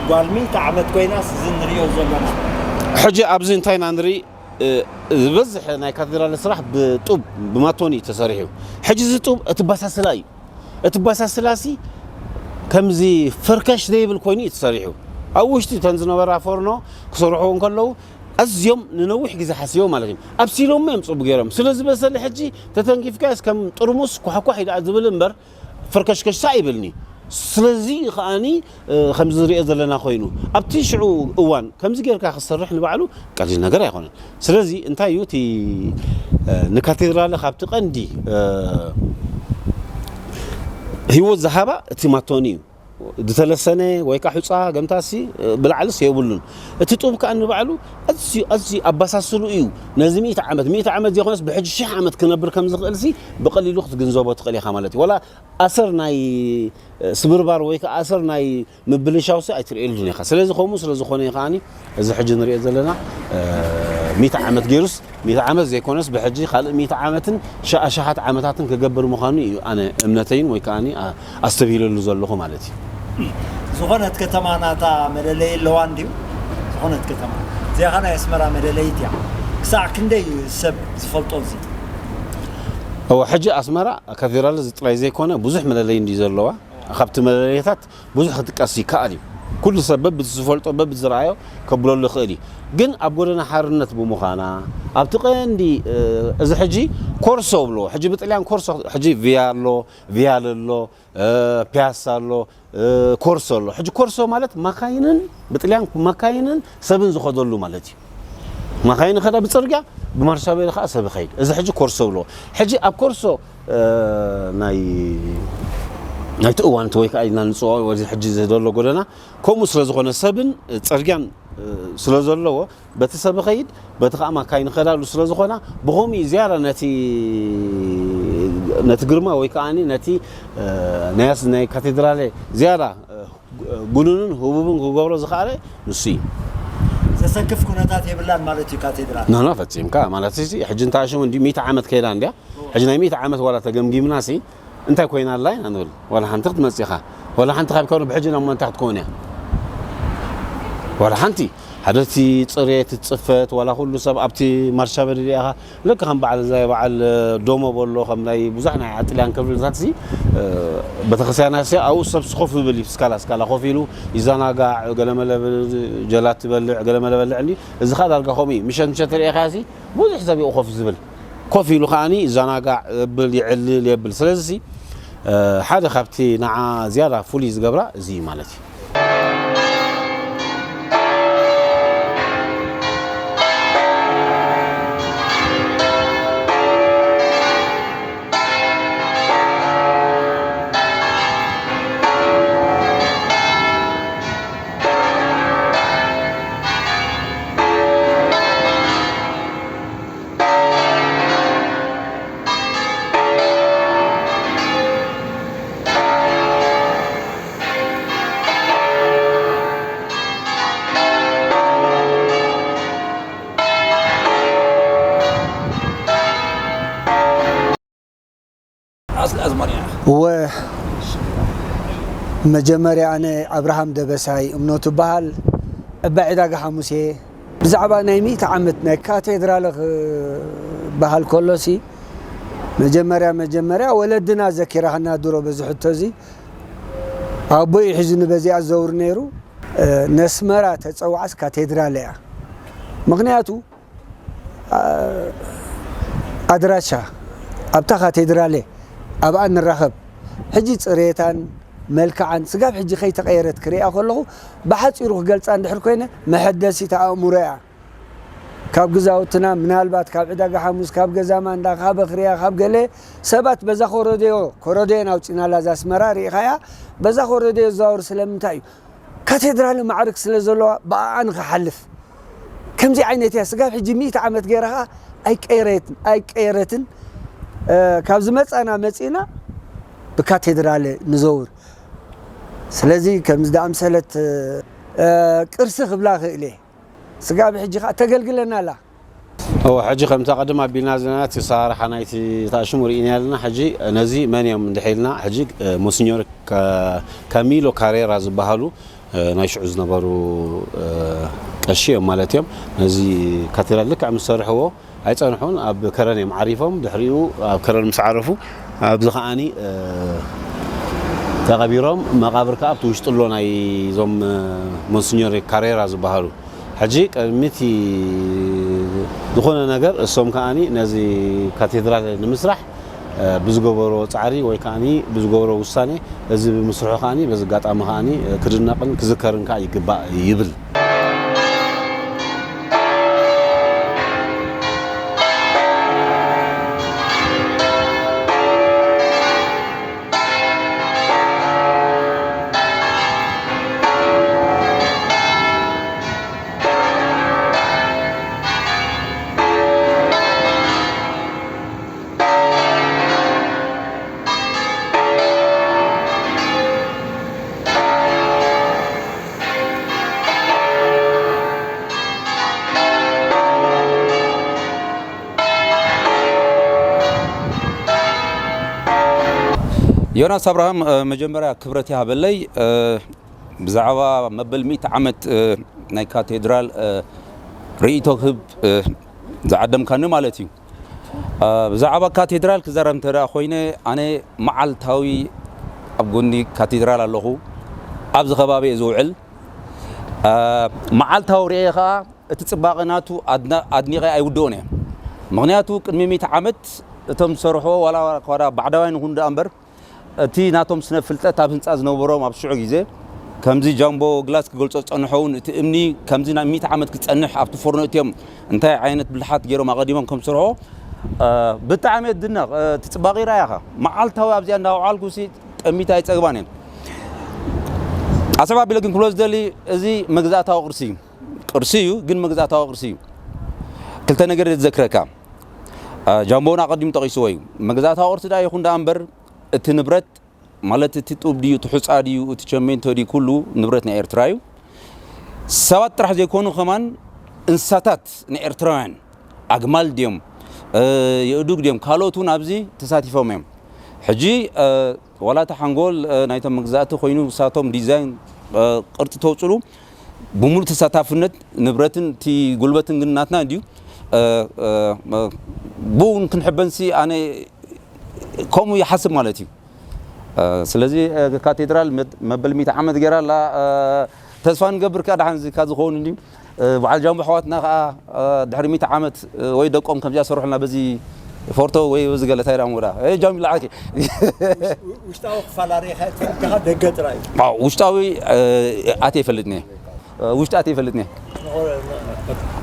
ጓል ሚእቲ ዓመት ኮይናስ እዚ ንሪኦ ዘለና? ሕጂ ኣብዚ እንታይ ኢና ንርኢ ዝበዝሕ ናይ ካቴድራል ስራሕ ብጡብ ብማቶኒ ተሰሪሑ ሕጂ እዚ ጡብ እቲ ባሳስላ እዩ እቲ ባሳስላ ሲ ከምዚ ፈርከሽ ዘይብል ኮይኑ እዩ ተሰሪሑ ኣብ ውሽጢ እተን ዝነበራ ፎርኖ ክሰርሑ እንከለዉ ኣዝዮም ንነዊሕ ግዜ ሓሲቦም ማለት እዩ ኣብሲሎሞ እዮም ፅቡ ገይሮም ስለ ዝበሰለ ሕጂ ተተንኪፍካዮስ ከም ጥርሙስ ኳሕኳሕ ይድኣ ዝብል እምበር ፈርከሽከሽታ ይብልኒ ስለዚ ከዓኒ ከምዚ ዝሪኦ ዘለና ኮይኑ ኣብቲ ሽዑ እዋን ከምዚ ጌርካ ክሰርሕ ንባዕሉ ቀሊል ነገር ኣይኮነን ስለዚ እንታይ እዩ እቲ ንካቴድራል ካብቲ ቀንዲ ህይወት ዝሃባ እቲ ማቶኒ እዩ ዝተለሰነ ወይ ከዓ ሑፃ ገምታሲ ብላዕልስ የብሉን እቲ ጡብ ከዓ ንባዕሉ ኣዝዩ ኣዝዩ ኣባሳስሉ እዩ ነዚ ሚእቲ ዓመት ሚእቲ ዓመት ዘይኮነስ ብሕጂ ሽሕ ዓመት ክነብር ከም ዝኽእል ሲ ብቀሊሉ ክትግንዘቦ ትኽእል ኢኻ ማለት እዩ ወላ ኣሰር ናይ ስብርባር ወይ ከዓ ኣሰር ናይ ምብልሻው ሲ ኣይትርእየሉን ኢኻ ስለዚ ከምኡ ስለ ዝኾነ እዩ ከዓኒ እዚ ሕጂ ንሪኦ ዘለና ሚእቲ ዓመት ገይሩስ ሚእቲ ዓመት ዘይኮነስ ብሕጂ ካልእ ሚእቲ ዓመትን ሸኣሸሓት ዓመታትን ክገብር ምዃኑ እዩ ኣነ እምነተይን ወይ ከዓ ኣስተብሂለሉ ዘለኹ ማለት እዩ ዝኾነት ከተማ ናታ መለለይ ኣለዋ እንድዩ ዝኾነት ከተማ እዚኣ ኸ ናይ ኣስመራ መለለይት እያ ክሳዕ ክንደይ እዩ ሰብ ዝፈልጦ እዚ እወ ሕጂ ኣስመራ ካቴድራል እዚ ጥራይ ዘይኮነ ብዙሕ መለለይ እንድዩ ዘለዋ ካብቲ መለለይታት ብዙሕ ክጥቀስ ይከኣል እዩ። ኩሉ ሰብ በብቲ ዝፈልጦ በብቲ ዝረኣዮ ከብለሉ ይኽእል እዩ። ግን ኣብ ጎደና ሓርነት ብምዃና ኣብቲ ቀንዲ እዚ ሕጂ ኮርሶ ብልዎ ሕጂ ብጥልያን ኮርሶ ሕጂ ቪያ ኣሎ ቪያል ኣሎ ፒያሳ ኣሎ ኮርሶ ኣሎ ሕጂ ኮርሶ ማለት ማካይንን ብጥልያን ማካይንን ሰብን ዝኸደሉ ማለት እዩ ማካይን ኸዳ ብፅርግያ ብማርሻቤል ከዓ ሰብ ይኸይድ እዚ ሕጂ ኮርሶ ብልዎ ሕጂ ኣብ ኮርሶ ናይ ናይቲ እዋን እቲ ወይ ከዓ ኢልና ንፅውዖ ወዚ ሕጂ ዘሎ ጎደና ከምኡ ስለ ዝኾነ ሰብን ፅርግያን ስለ ዘለዎ በቲ ሰብ ኸይድ በቲ ከዓ ማካይን ኸዳሉ ስለ ዝኾና ብኸምኡ እዩ ዝያዳ ነቲ ነቲ ግርማ ወይ ከዓ ነቲ ናይ ካቴድራለ ዝያዳ ጉኑንን ህቡብን ክገብሮ ዝኸኣለ ንሱ እዩ። ዘሰክፍ ኩነታት የብላን ማለት እዩ ካቴድራል። ናና ፈጺምካ ማለት እዚ ሕጂ እንታይ ሽሙ እንዲ ሚእቲ ዓመት ከይዳ እንድያ ሕጂ ናይ ሚእቲ ዓመት ዋላ ተገምጊምና ሲ እንታይ ኮይና ኣላ ኢና ንብል ዋላ ሓንቲ ክትመጽእ ኢኻ ዋላ ሓንቲ ካብ ኮነ ብሕጂ ናብ መንታ ክትከውን እያ። ዋላ ሓንቲ ሓደቲ ጽሬት ጽፈት ዋላ ኩሉ ሰብ ኣብቲ ማርሻ በደል ኢኻ ልክ ከም በዓል እዛ በዓል ዶሞ በሎ ከም ናይ ብዙሕ ናይ ኣጥልያን ክብልታት ሲ ቤተክርስትያና ሲ ኣብኡ ሰብ ኮፍ ዝብል እዩ። ስካላ ስካላ ኮፍ ኢሉ ይዘናጋዕ፣ ገለመለ ብል፣ ጀላት ትበልዕ፣ ገለመለ በልዕ እንዲ። እዚ ኸዓ ዳርጋ ከምኡ እዩ። ምሸት ምሸት ርኤኻ ሲ ብዙሕ ሰብ እዩ ኮፍ ዝብል። ኮፍ ኢሉ ከዓኒ ይዘናጋዕ፣ የብል፣ ይዕልል፣ የብል። ስለዚ ሲ ሓደ ካብቲ ንዓ ዝያዳ ፍሉይ ዝገብራ እዚ እዩ ማለት እዩ። ኣስሊ ኣዝማሪና። እወ፣ መጀመርያ ኣነ ኣብርሃም ደበሳይ እምነቱ በሃል፣ እባ ዕዳጋ ሓሙስ እየ። ብዛዕባ ናይ ሚእቲ ዓመት ናይ ካቴድራል ክበሃል ከሎሲ፣ መጀመርያ፣ መጀመርያ ወለድና ዘኪራህና ድሮ በዚ ሕቶ እዚ፣ ኣቦይ ሒዙ ንበዚኣ ዝዘውር ነይሩ። ነስመራ ተጸውዓስ ካቴድራል እያ። ምኽንያቱ፣ ኣ-፣ ኣድራሻ ኣብታ ካቴድራል እየ፣ ኣብኣ ንራኸብ። ሕጂ ጽሬታን መልክዓን ስጋብ ሕጂ ከይተቐየረት ክርእያ ከለኹ፣ ብሓጺሩ ክገልጻ እንድሕር ኮይነ፣ መሐደሲት ኣእምሮ እያ። ካብ ግዛውትና፣ ምናልባት ካብ ዕዳጋ ሓሙስ፣ ካብ ገዛ ማንዳ፣ ካብ በኽርያ፣ ካብ ገለ ሰባት በዛ ኮረድዮ፣ ኮረድዮን ኣውጺናላ እዛ ኣስመራ ርኢኻያ፣ በዛ ኮረድዮ ዝዛወር ስለምንታይ እዩ? ካቴድራል ማዕርግ ስለ ዘለዋ ብኣኣ ንኽሓልፍ። ከምዚ ዓይነት እያ። ስጋብ ሕጂ ሚእቲ ዓመት ገይራ ኸኣ ኣይቀየረት-፣ ኣይቀየረትን። እ፣ ካብ ዝመጻና መጺና ብካቴድራል ንዘውር። ስለዚ ከምዚ ደኣምሰለት፣ እ፣ ቅርሲ ክብላ ክእል እየ። ስጋብ ሕጂ ኸኣ ተገልግለና ኣላ። እወ፣ ሕጂ ከምቲ ቀደም ኣቢልና ዘለና እቲ ኣሰራርሓ ናይቲ ተኣሽሙ ርኢና ኣለና። ሕጂ ነዚ መን እዮም እንድሕር ኢልና፣ ሕጂ፣ እ፣ ሞንሲኞር ካ-፣ ካሚሎ ካሬራ ዝበሃሉ፣ እ፣ ናይ ሽዑ ዝነበሩ፣ እ፣ ቀሺ እዮም ማለት እዮም። ነዚ ካቴድራል ልክዕ ምስ ሰርሕዎ ኣይጸንሑን፣ ኣብ ከረን እዮም ዓሪፎም። ድሕሪኡ ኣብ ከረን ምስ ዓረፉ፣ ኣብዚ ከዓኒ፣ እ፣ ተቐቢሮም። መቓብር ከኣ ኣብቲ ውሽጢ ኣሎ፣ ናይ እዞም፣ እ፣ ሞንሲኞር ካሬራ ዝበሃሉ። ሕጂ ቅድሚ እቲ ዝኾነ ነገር እሶም ከዓኒ ነዚ ካቴድራል ንምስራሕ፣ እ፣ ብዝገበሮ ጻዕሪ ወይ ከዓኒ ብዝገበሮ ውሳኔ፣ እዚ ብምስርሑ ከዓኒ በዚ ኣጋጣሚ ከዓኒ፣ እ፣ ክድነቕን ክዝከርን ከኣ ይግባእ ይብል። ዮናስ ኣብርሃም፣ እ፣ መጀመርያ ክብረት ይሃበለይ። እ፣ ብዛዕባ መበል ሚእቲ ዓመት፣ እ፣ ናይ ካቴድራል፣ እ፣ ርእይቶ ክህብ፣ እ፣ ዝዓደምካኒ ማለት እዩ። እ፣ ብዛዕባ ካቴድራል ክዛረብ እንተ ደኣ ኮይነ፣ ኣነ መዓልታዊ ኣብ ጎኒ ካቴድራል ኣለኹ። ኣብዚ ከባቢ እየ ዝውዕል። እ፣ መዓልታዊ ርእየ ኸኣ እቲ ጽባቐ ናቱ ኣድና-፣ ኣድኒቐ ኣይውድኦን እየ። ምኽንያቱ ቅድሚ ሚእቲ ዓመት እቶም ዝሰርሕዎ ዋላ፣ ዋላ ባዕዳውያን ይኹኑ ደኣ እምበር፣ እቲ ናቶም ስነ ፍልጠት ኣብ ህንጻ ዝነበሮም ኣብ ሽዑ ግዜ፣ ከምዚ ጃምቦ ግላስ ክገልጾ ዝጸንሖ እውን፣ እቲ እምኒ ከምዚ ናይ ሚእቲ ዓመት ክጸንሕ ኣብቲ ፎርኖ እትዮም እንታይ ዓይነት ብልሓት ገይሮም ኣቐዲሞም ከም ዝሰርሖ፣ እ፣ ብጣዕሚ እየ ዝድነቕ። እ፣ እቲ ጽባቐ ይረኣያኻ። መዓልታዊ ኣብዚኣ እንዳወዓልኩ ሲ ጠሚተ ኣይጸግባን እየ። ኣሰብ ኣቢለ ግን ክብሎ ዝደሊ፣ እዚ መግዛእታዊ ቅርሲ እዩ። ቅርሲ እዩ፣ ግን መግዛእታዊ ቅርሲ እዩ። ክልተ ነገር እየ ዝዘክረካ። እ፣ ጃምቦ እውን ኣቐዲሙ ጠቒስዎ እዩ። መግዛእታዊ ቅርሲ ደኣ ይኹን ደኣ እምበር፣ እቲ ንብረት ማለት እቲ ጡብ ድዩ፣ እቲ ሑጻ ድዩ፣ እቲ ቸሜንቶ ድዩ፣ ኩሉ ንብረት ናይ ኤርትራ እዩ። ሰባት ጥራሕ ዘይኮኑ ከማን እንስሳታት ናይ ኤርትራውያን፣ ኣግማል ድዮም፣ እ፣ የእዱግ ድዮም፣ ካልኦት እውን ኣብዚ ተሳቲፎም እዮም። ሕጂ፣ እ፣ ዋላ እቲ ሓንጎል ናይቶም መግዛእቲ ኮይኑ ንሳቶም ዲዛይን ቅርፂ ተውፅሉ ብሙሉእ ተሳታፍነት ንብረትን እቲ ጉልበትን ግን ናትና እንድዩ። ብኡ እውን ክንሕበንሲ ኣነ ከምኡ ይሓስብ ማለት እዩ። ስለዚ ካቴድራል መበል ሚእቲ ዓመት ገይራ ኣላ። ተስፋ ንገብር ከኣ ደሓን እዚ ካብ ዝኸውን እንድዩ። በዓል ጃምቦ ኣሕዋትና ከኣ ድሕሪ ሚእቲ ዓመት ወይ ደቆም ከምዚኣ ሰሩሕልና በዚ ፎርቶ ወይ በዚ ገለ ታይ ደኣ ሞዳ ጃምቦ ይልዓልኪ። ውሽጣዊ ክፋል ኣርእኻ ትፈልጥኻ ደገ ጥራይ እዩ። ውሽጣዊ ኣትየ ይፈልጥኒ ውሽጢ ኣትየ ይፈልጥኒ።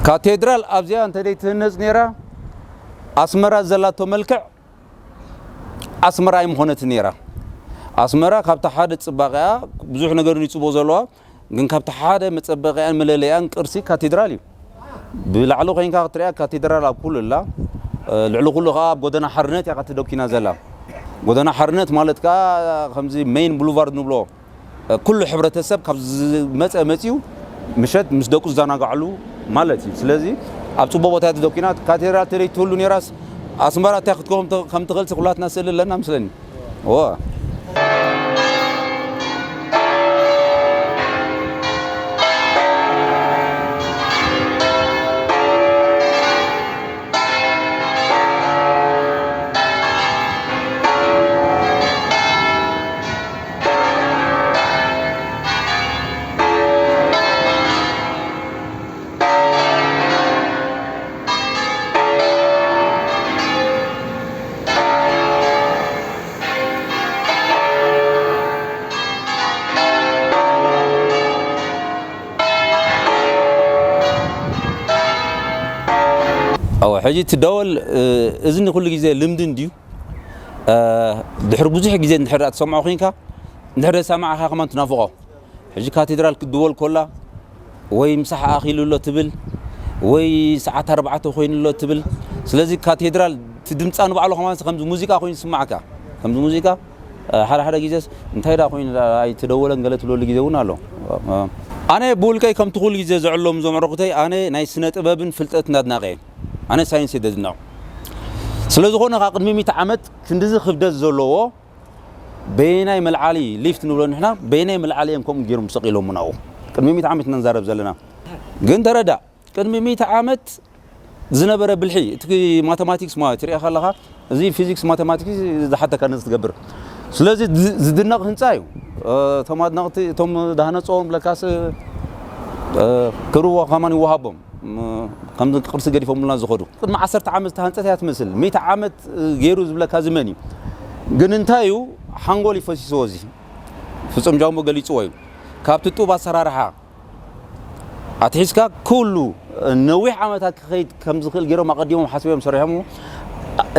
ካቴድራል ኣብዚኣ እንተደይ ትህነፅ ነይራ ኣስመራ ዘላቶ መልክዕ ኣስመራ ኣይምኾነትን ነይራ። ኣስመራ ካብቲ ሓደ ፅባቐኣ ብዙሕ ነገር እዩ ፅቡቕ ዘለዋ፣ ግን ካብቲ ሓደ መፀበቐኣን መለለይኣን ቅርሲ ካቴድራል እዩ። ብላዕሊ ኮይንካ ክትሪኣ ካቴድራል ኣብ ኩሉ ኣላ። ልዕሊ ኩሉ ከዓ ኣብ ጎደና ሓርነት እያ ትደኪና ዘላ። ጎደና ሓርነት ማለት ከዓ ከምዚ ሜይን ብሉቫርድ ንብሎ ኩሉ ሕብረተሰብ ካብ ዝመፀ መፅዩ ምሸት ምስ ደቁ ዝዘናጋዕሉ ማለት እዩ። ስለዚ ኣብ ፅቡቅ ቦታ እያ ተደኪና። ካቴድራል ተደይ ትህሉ ነይራስ ኣስመራ እንታይ ክትከውን ከም ትኽእል ኩላትና ስእሊ ኣለና ምስለኒ። እወ። ሕጂ እቲ ደወል እዚ ንኩሉ ግዜ ልምዲ እንድዩ። ድሕሪ ብዙሕ ግዜ እንድሕር ትሰምዖ ኮይንካ እንድሕር ሰማዕካ ከማን ትናፍቆ። ሕጂ ካቴድራል ክትድወል ኮላ ወይ ምሳሕ ኣኺሉ ኣሎ ትብል ወይ ሰዓት ኣርባዕተ ኮይኑ ኣሎ ትብል። ስለዚ ካቴድራል እቲ ድምፃ ንባዕሉ ከማን ከምዚ ሙዚቃ ኮይኑ ዝስማዕካ። ከምዚ ሙዚቃ ሓደ ሓደ ግዜስ እንታይ ዳ ኮይኑ ኣይተደወለን ገለ ትብለሉ ግዜ እውን ኣሎ። ኣነ ብውልቀይ ከምቲ ኩሉ ግዜ ዘዕሎም እዞም ዕርቁተይ ኣነ ናይ ስነ ጥበብን ፍልጠትን ኣድናቂ እየ። ኣነ ሳይንስ እየ ደድንቕ። ስለ ዝኾነ ካብ ቅድሚ ሚእቲ ዓመት ክንድዚ ክብደት ዘለዎ በየናይ መልዓሊ ሊፍት ንብሎ ንሕና በየናይ መልዓሊ እዮም ከምኡ ገይሮም ሰቂሎምና ኣብኡ ቅድሚ ሚእቲ ዓመት ኢና ንዛረብ ዘለና ግን ተረዳእ ቅድሚ ሚእቲ ዓመት ዝነበረ ብልሒ እቲ ማተማቲክስ ማለት ትሪኣ ከለኻ እዚ ፊዚክስ ማተማቲክስ ዝሓተካ ነዚ ትገብር ስለዚ ዝድነቕ ህንፃ እዩ እቶም ኣድነቕቲ እቶም ዳህነፅዎም ለካስ ክብርዎ ከማን ይወሃቦም ከም ቅርሲ ገዲፎምልና ዝኸዱ ቅድሚ ዓሰርተ ዓመት ዝተሃንፀት እያ ትመስል ሚእቲ ዓመት ገይሩ ዝብለካ እዚ መን እዩ ግን እንታይ እዩ ሓንጎል ይፈሲስዎ እዚ ፍፁም ጃምቦ ገሊፅዎ እዩ ካብቲ ጡብ ኣሰራርሓ ኣትሒዝካ ኩሉ ነዊሕ ዓመታት ክኸይድ ከም ዝኽእል ገይሮም ኣቐዲሞም ሓሲቦም ሰሪሖም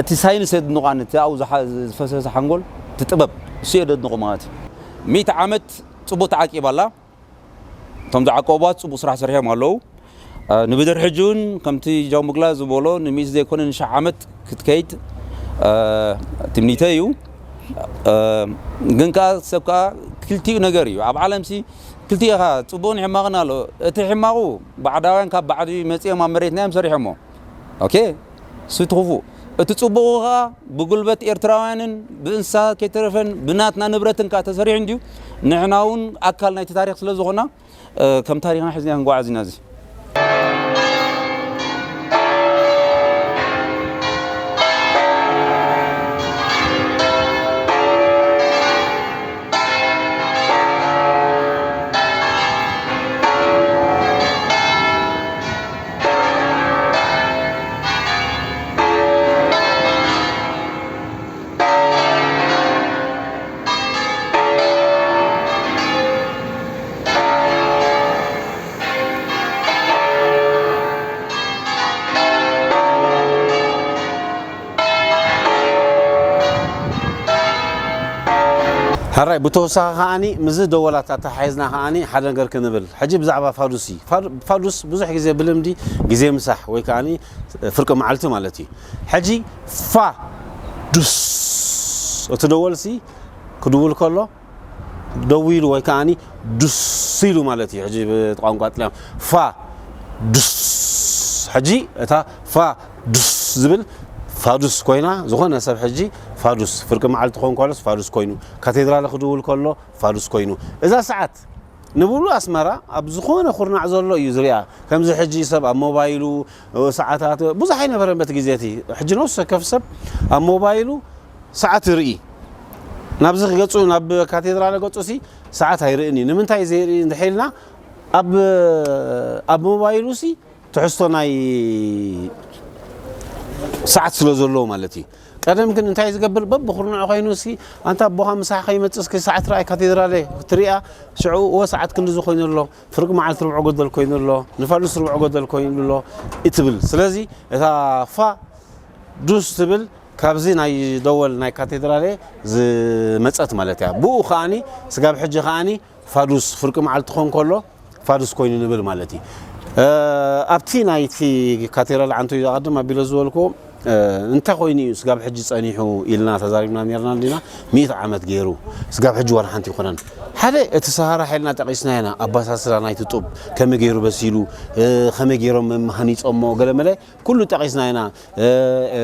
እቲ ሳይንስ የድንቋን እቲ ኣብኡ ዝፈሰሰ ሓንጎል እቲ ጥበብ እሱ የደድንቑ ማለት እዩ ሚእቲ ዓመት ፅቡቅ ተዓቂባ ኣላ እቶም ዝዓቀቧት ፅቡቅ ስራሕ ሰሪሖም ኣለዉ ንብድር ሕጂ እውን ከምቲ ጃው ምግላ ዝበሎ ንሚእቲ ዘይኮነ ንሻዕ ዓመት ክትከይድ ትምኒተይ እዩ ግን ከዓ ሰብ ከዓ ክልቲኡ ነገር እዩ ኣብ ዓለምሲ ክልቲኡ ኢኻ ፅቡቅን ሕማቅን ኣሎ እቲ ሕማቁ ባዕዳውያን ካብ ባዕዲ መፂኦም ኣብ መሬትና እዮም ሰሪሖሞ ኦኬ እሱ ትኽፉእ እቲ ፅቡቁ ከዓ ብጉልበት ኤርትራውያንን ብእንስሳት ከይተረፈን ብናትና ንብረትን ከዓ ተሰሪሑ እንድዩ ንሕና እውን ኣካል ናይቲ ታሪክ ስለ ዝኾና ከም ታሪክና ሒዝና ክንጓዓዝ ኢና እዚ ሕራይ ብተወሳኺ ከዓኒ ምስዚ ደወላት ኣተሓሒዝና ከዓኒ ሓደ ነገር ክንብል ሕጂ ብዛዕባ ፋዱስ እዩ ፋዱስ ብዙሕ ግዜ ብልምዲ ግዜ ምሳሕ ወይ ከዓኒ ፍርቂ መዓልቲ ማለት እዩ ሕጂ ፋ ዱስ እቲ ደወልሲ ክድውል ከሎ ደዊሉ ወይ ከዓኒ ዱስ ኢሉ ማለት እዩ ሕጂ ብቋንቋ ጥልያን ፋ ዱስ ሕጂ እታ ፋ ዱስ ዝብል ፋዱስ ኮይና ዝኾነ ሰብ ሕጂ ፋ ፋዱስ፣ ፍርቂ መዓልቲ ክኸውን ከሎስ ፋዱስ ኮይኑ፣ ካቴድራል ክድውል ከሎ ፋዱስ ኮይኑ። እዛ ሰዓት ንብሉ ኣስመራ ኣብ ዝኾነ ኩርናዕ ዘሎ እዩ ዝሪኣ። ከምዚ ሕጂ ሰብ ኣብ ሞባይሉ ሰዓታት ብዙሕ ኣይነበረን በቲ ግዜ እቲ። ሕጂ ነፍሲ ወከፍ ሰብ ኣብ ሞባይሉ ሰዓት ይርኢ። ናብዚ ገጹ፣ ናብ ካቴድራል ገጹ ሲ ሰዓት ኣይርእን እዩ። ንምንታይ ዘይርኢ እንድሕር ኢልና፣ ኣብ፣ ኣብ ሞባይሉ ሲ ትሕዝቶ ናይ ሰዓት ስለ ዘለዎ ማለት እዩ። ቀደም ግን እንታይ ዝገብር፣ በብኹርንዑ ኮይኑ ሲ፣ ኣንታ ኣቦኻ ምሳሕ ከይመጽእ እስኪ ሰዓት ርኣይ ካቴድራለ ክትሪኣ፣ ሽዑ እወ ሰዓት ክንድዚ ኮይኑ ኣሎ፣ ፍርቂ መዓልቲ ርብዑ ጎደል ኮይኑ ኣሎ፣ ንፋዱስ ርብዑ ጎደል ኮይኑ ኣሎ ይትብል። ስለዚ እታ ፋ ዱስ ትብል ካብዚ ናይ ደወል ናይ ካቴድራለ ዝመጸት ማለት እያ። ብኡ ከኣኒ ስጋብ ሕጂ ከኣኒ ፋዱስ ፍርቂ መዓልቲ ክኾን ከሎ ፋዱስ ኮይኑ ንብል ማለት እዩ። እ፣ ኣብቲ ናይቲ ካቴድራል ዓንቶ እዩ ኣቐድም ኣቢለ ዝበልኩዎ፣ እ፣ እንታይ ኮይኑ እዩ ስጋብ ሕጂ ጸኒሑ ኢልና ተዛሪብና ነርና እንዲና። ሚእቲ ዓመት ገይሩ፣ ስጋብ ሕጂ ዋላ ሓንቲ ይኮነን። ሓደ እቲ ሰሃራ ሓይልና ጠቒስና ኢና፣ ኣባሳስላ ናይቲ ጡብ ከመይ ገይሩ በሲሉ፣ እ፣ ከመይ ገይሮም ሃኒጾሞ ገለ መለ ኩሉ ጠቒስና ኢና። እ፣ እ፣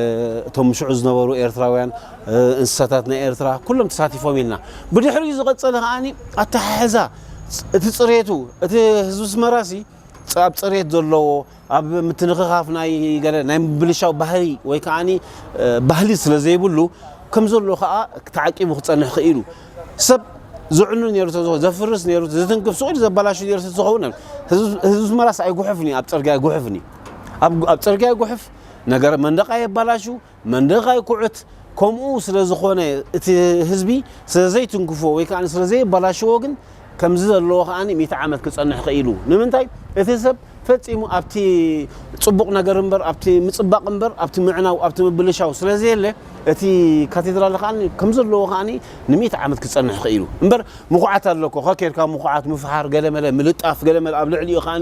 እቶም ሽዑ ዝነበሩ ኤርትራውያን፣ እ፣ እንስሳታት ናይ ኤርትራ ኩሎም ተሳቲፎም ኢልና። ብድሕሪኡ ዝቐጸለ ከኣኒ ኣተሓሕዛ፣ እቲ ጽሬቱ፣ እቲ ህዝቢ ኣስመራሲ ጸ-፣ ኣብ ጽሬት ዘለዎ፣ ኣብ ምትንኽኻፍ ናይ ገለ ናይ ምብልሻው ባህሪ ወይ ከኣኒ፣ እ፣ ባህሊ ስለ ዘይብሉ፣ ከም ዘሎ ከኣ ተዓቂቡ ክጸንሕ ክኢሉ። ሰብ ዝዕኑ ነይሩ ተዝኾ-፣ ዘፍርስ ነይሩ፣ ዝትንክፍ፣ ስቕ ኢሉ ዘበላሹ ነይሩ ተዝኸውን፣ ህዝቢ፣ ህዝቢ ኣስመራስ ኣይጉሕፍን እዩ፣ ኣብ ጽርግያ ኣይጉሕፍን እዩ። ኣብ፣ ኣብ ጽርግያ ይጉሕፍ፣ ነገር መንደቕ ኣየባላሹ፣ መንደቕ ኣይኩዕት። ከምኡ ስለ ዝኾነ እቲ ህዝቢ ስለ ዘይትንክፎ ወይ ከኣ ስለ ዘየባላሽዎ ግን ከምዚ ዘለዎ ከኣ ሚእቲ ዓመት ክጸንሕ ክኢሉ። ንምንታይ? እቲ ሰብ ፈጺሙ ኣብቲ ጽቡቕ ነገር እምበር፣ ኣብቲ ምጽባቕ እምበር፣ ኣብቲ ምዕናው፣ ኣብቲ ምብልሻው ስለ ዘየለ፣ እቲ ካቴድራል ከኣ ከም ዘለዎ ከኣ ንሚእቲ ዓመት ክጸንሕ ክኢሉ። እምበር ምኹዓት ኣሎ እኮ፣ ከኬድካ ምኹዓት፣ ምፍሓር፣ ገለመለ፣ ምልጣፍ፣ ገለመለ፣ ኣብ ልዕሊኡ ከኣ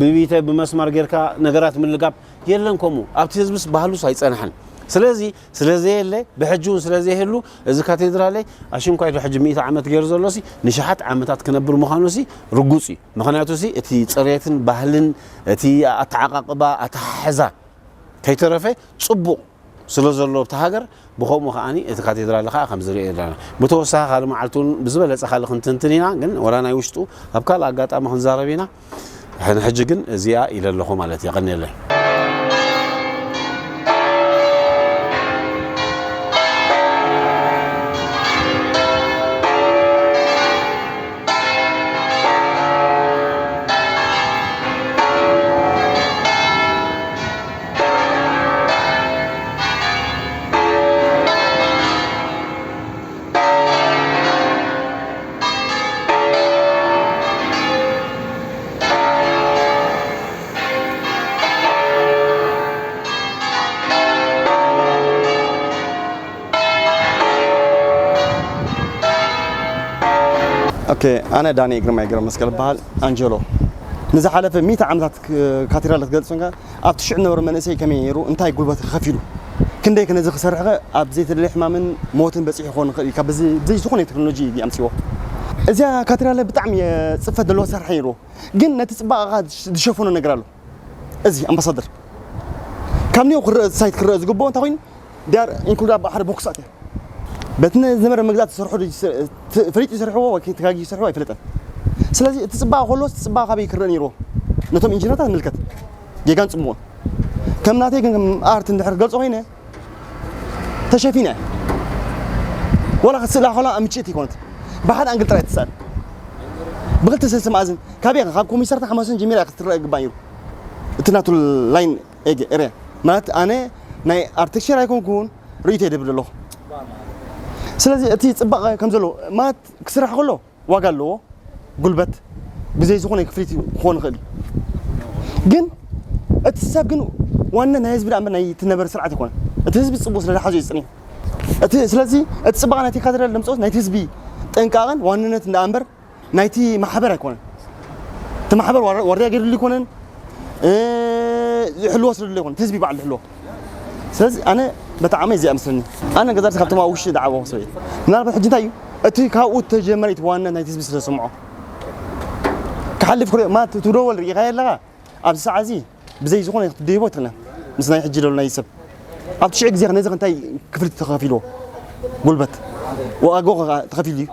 ብቢተ፣ ብመስማር ጌርካ ነገራት ምልጋብ የለን። ከምኡ ኣብቲ ህዝብስ ባህሉስ ኣይጸንሐን። ስለዚ ስለ ዘየለ፣ ብሕጂ እውን ስለ ዘይህሉ፣ እዚ ካቴድራለይ ኣሽንኳይ ዶ ሕጂ ሚእቲ ዓመት ገይሩ ዘሎሲ ንሽሓት ዓመታት ክነብር ምዃኑሲ ርጉጽ እዩ። ምኽንያቱሲ እቲ ጽሬትን ባህልን እቲ ኣተዓቃቅባ ኣተሓሕዛ ከይተረፈ ጽቡቕ ስለ ዘሎ ኣብቲ ሃገር፣ ብኸምኡ ከኣኒ እቲ ካቴድራል ከኣ ከም ዝርአ ኣለና። ብተወሳኺ ካልእ መዓልቲ እውን ብዝበለጸ ካልእ ክንትንትን ኢና፣ ግን ወላ ናይ ውሽጡ ኣብ ካልእ ኣጋጣሚ ክንዛረብ ኢና። ሕን-፣ ሕጂ ግን እዚኣ ኢለ ኣለኹ ማለት እዩ። የቐንየለይ። ኦኬ፣ ኣነ ዳኒ ግርማይ ገብረመስቀል እበሃል፣ ኣንጀሎ። ንዝሓለፈ ሚእቲ ዓመታት ክ-፣ ካቴድራል ክትገልጽ ኮንካ፣ ኣብቲ ሽዑ ዝነበረ መንእሰይ ከመይ ነይሩ፣ እንታይ ጉልበት ከፊሉ፣ ክንደይ ከ ነዚ ክሰርሕ ከ ኣብ ዘይተደለየ ሕማምን ሞትን በጺሑ ክኸውን ይኽእል እዩ፣ ካብ ብዚ-፣ ብዘይ ዝኾነ ቴክኖሎጂ እዩ ኣምጺዎ። እዚኣ ካቴድራል ብጣዕሚ፣ እ፣ ጽፈት ዘለዎ ኣሰራርሓ ነይርዎ፣ ግን ነቲ ጽባቐ ዝሸፈኖ ነገር ኣሎ። እዚ ኣምባሳደር፣ ካብ ኒው ክረአ፣ ሳይት ክረአ ዝግብኦ እንታይ ኮይኑ፣ ዲያር ኢንክሉድ ኣብ ሓደ ቦክስ ኣትያ። በቲ ዝነበረ መግዛእቲ ዝሰርሖ ዶ ይስ-፣ ት-፣ ፈሊጡ ይሰርሕዎ ወይ ተጋጊ ይሰርሕዎ ኣይፍለጠን። ስለዚ እቲ ጽባቐ ከሎ፣ እቲ ጽባቐ ካበይ ክረአ ነይርዎ? ነቶም ኢንጂነራት ዝምልከት ጌጋን ጽቡቕን። ከም ናተይ ግን ከም ኣርት እንድሕር ገልጾ ኮይነ፣ ተሸፊነ። ወላ ክትስእላ ከላ ምጭት ይኮነት። ብሓደ ኣንግል ጥራይ ትስኣል። ብክልተ ሰለስተ መኣዝን ካበይ ኢኻ? ካብ ኮሚሰርታ ሓማሰን ጀሚራ ክትረአ ይግባእ ነይሩ። እቲ ናቱ ላይን ኤገ-፣ ኤርያ። ማለት ኣነ ናይ ኣርክቴክቸር ኣይኮንኩን፣ ርእይቶ የደብር ኣለኹ። ስለዚ እቲ ጽባቐ ከም ዘሎ፣ ማለት ክስራሕ ከሎ ዋጋ ኣለዎ። ጉልበት፣ ብዘይ ዝኾነ ክፍሊት ክኾን ይኽእል እዩ። ግን እቲ ሰብ ግን ዋና ናይ ህዝቢ ደኣ እምበር ናይ እቲ ነበረ ስርዓት ኣይኮነን። እቲ ህዝቢ ጽቡቕ ስለ ዝሓዞ እዩ ዝጽንሕ። እቲ፣ ስለዚ እቲ ጽባቐ ናይቲ ካድረ ለምጽኦት ናይቲ ህዝቢ ጥንቃቐን ዋንነትን ደኣ እምበር ናይቲ ማሕበር ኣይኮነን። እቲ ማሕበር ዋር-፣ ዋርድያ ገይሩሉ ኣይኮነን፣ እ፣ ዝሕልዎ ስለ ዘሎ ኣይኮነን፣ እቲ ህዝቢ በዓል ዝሕልዎ። ስለዚ ኣነ በጣዕሚ እዚኣ መስለኒ። ኣነ ገዛርሲ ካብቶም ኣብ ውሽጢ ዝዓበኹ ሰብ እየ። ምናልባት ሕጂ እንታይ እዩ? እቲ ካብኡ እተጀመረ እቲ ዋና ናይቲ ህዝቢ ስለ ዝሰምዖ። ክሓልፍ ክሪኦ፣ ማለት እቲ ደወል ርኢኻዮ ኣለኻ? ኣብዚ ሰዓት እዚ ብዘይ ዝኾነ ክትደይቦ ኣይትኽእልን። ምስ ናይ ሕጂ ዘሎ ናይ ሰብ። ኣብቲ ሽዑ ግዜ ነዚ እንታይ ክፍሊት ተኸፊልዎ? ጉልበት ዋጋኡ ተኸፊሉ እዩ።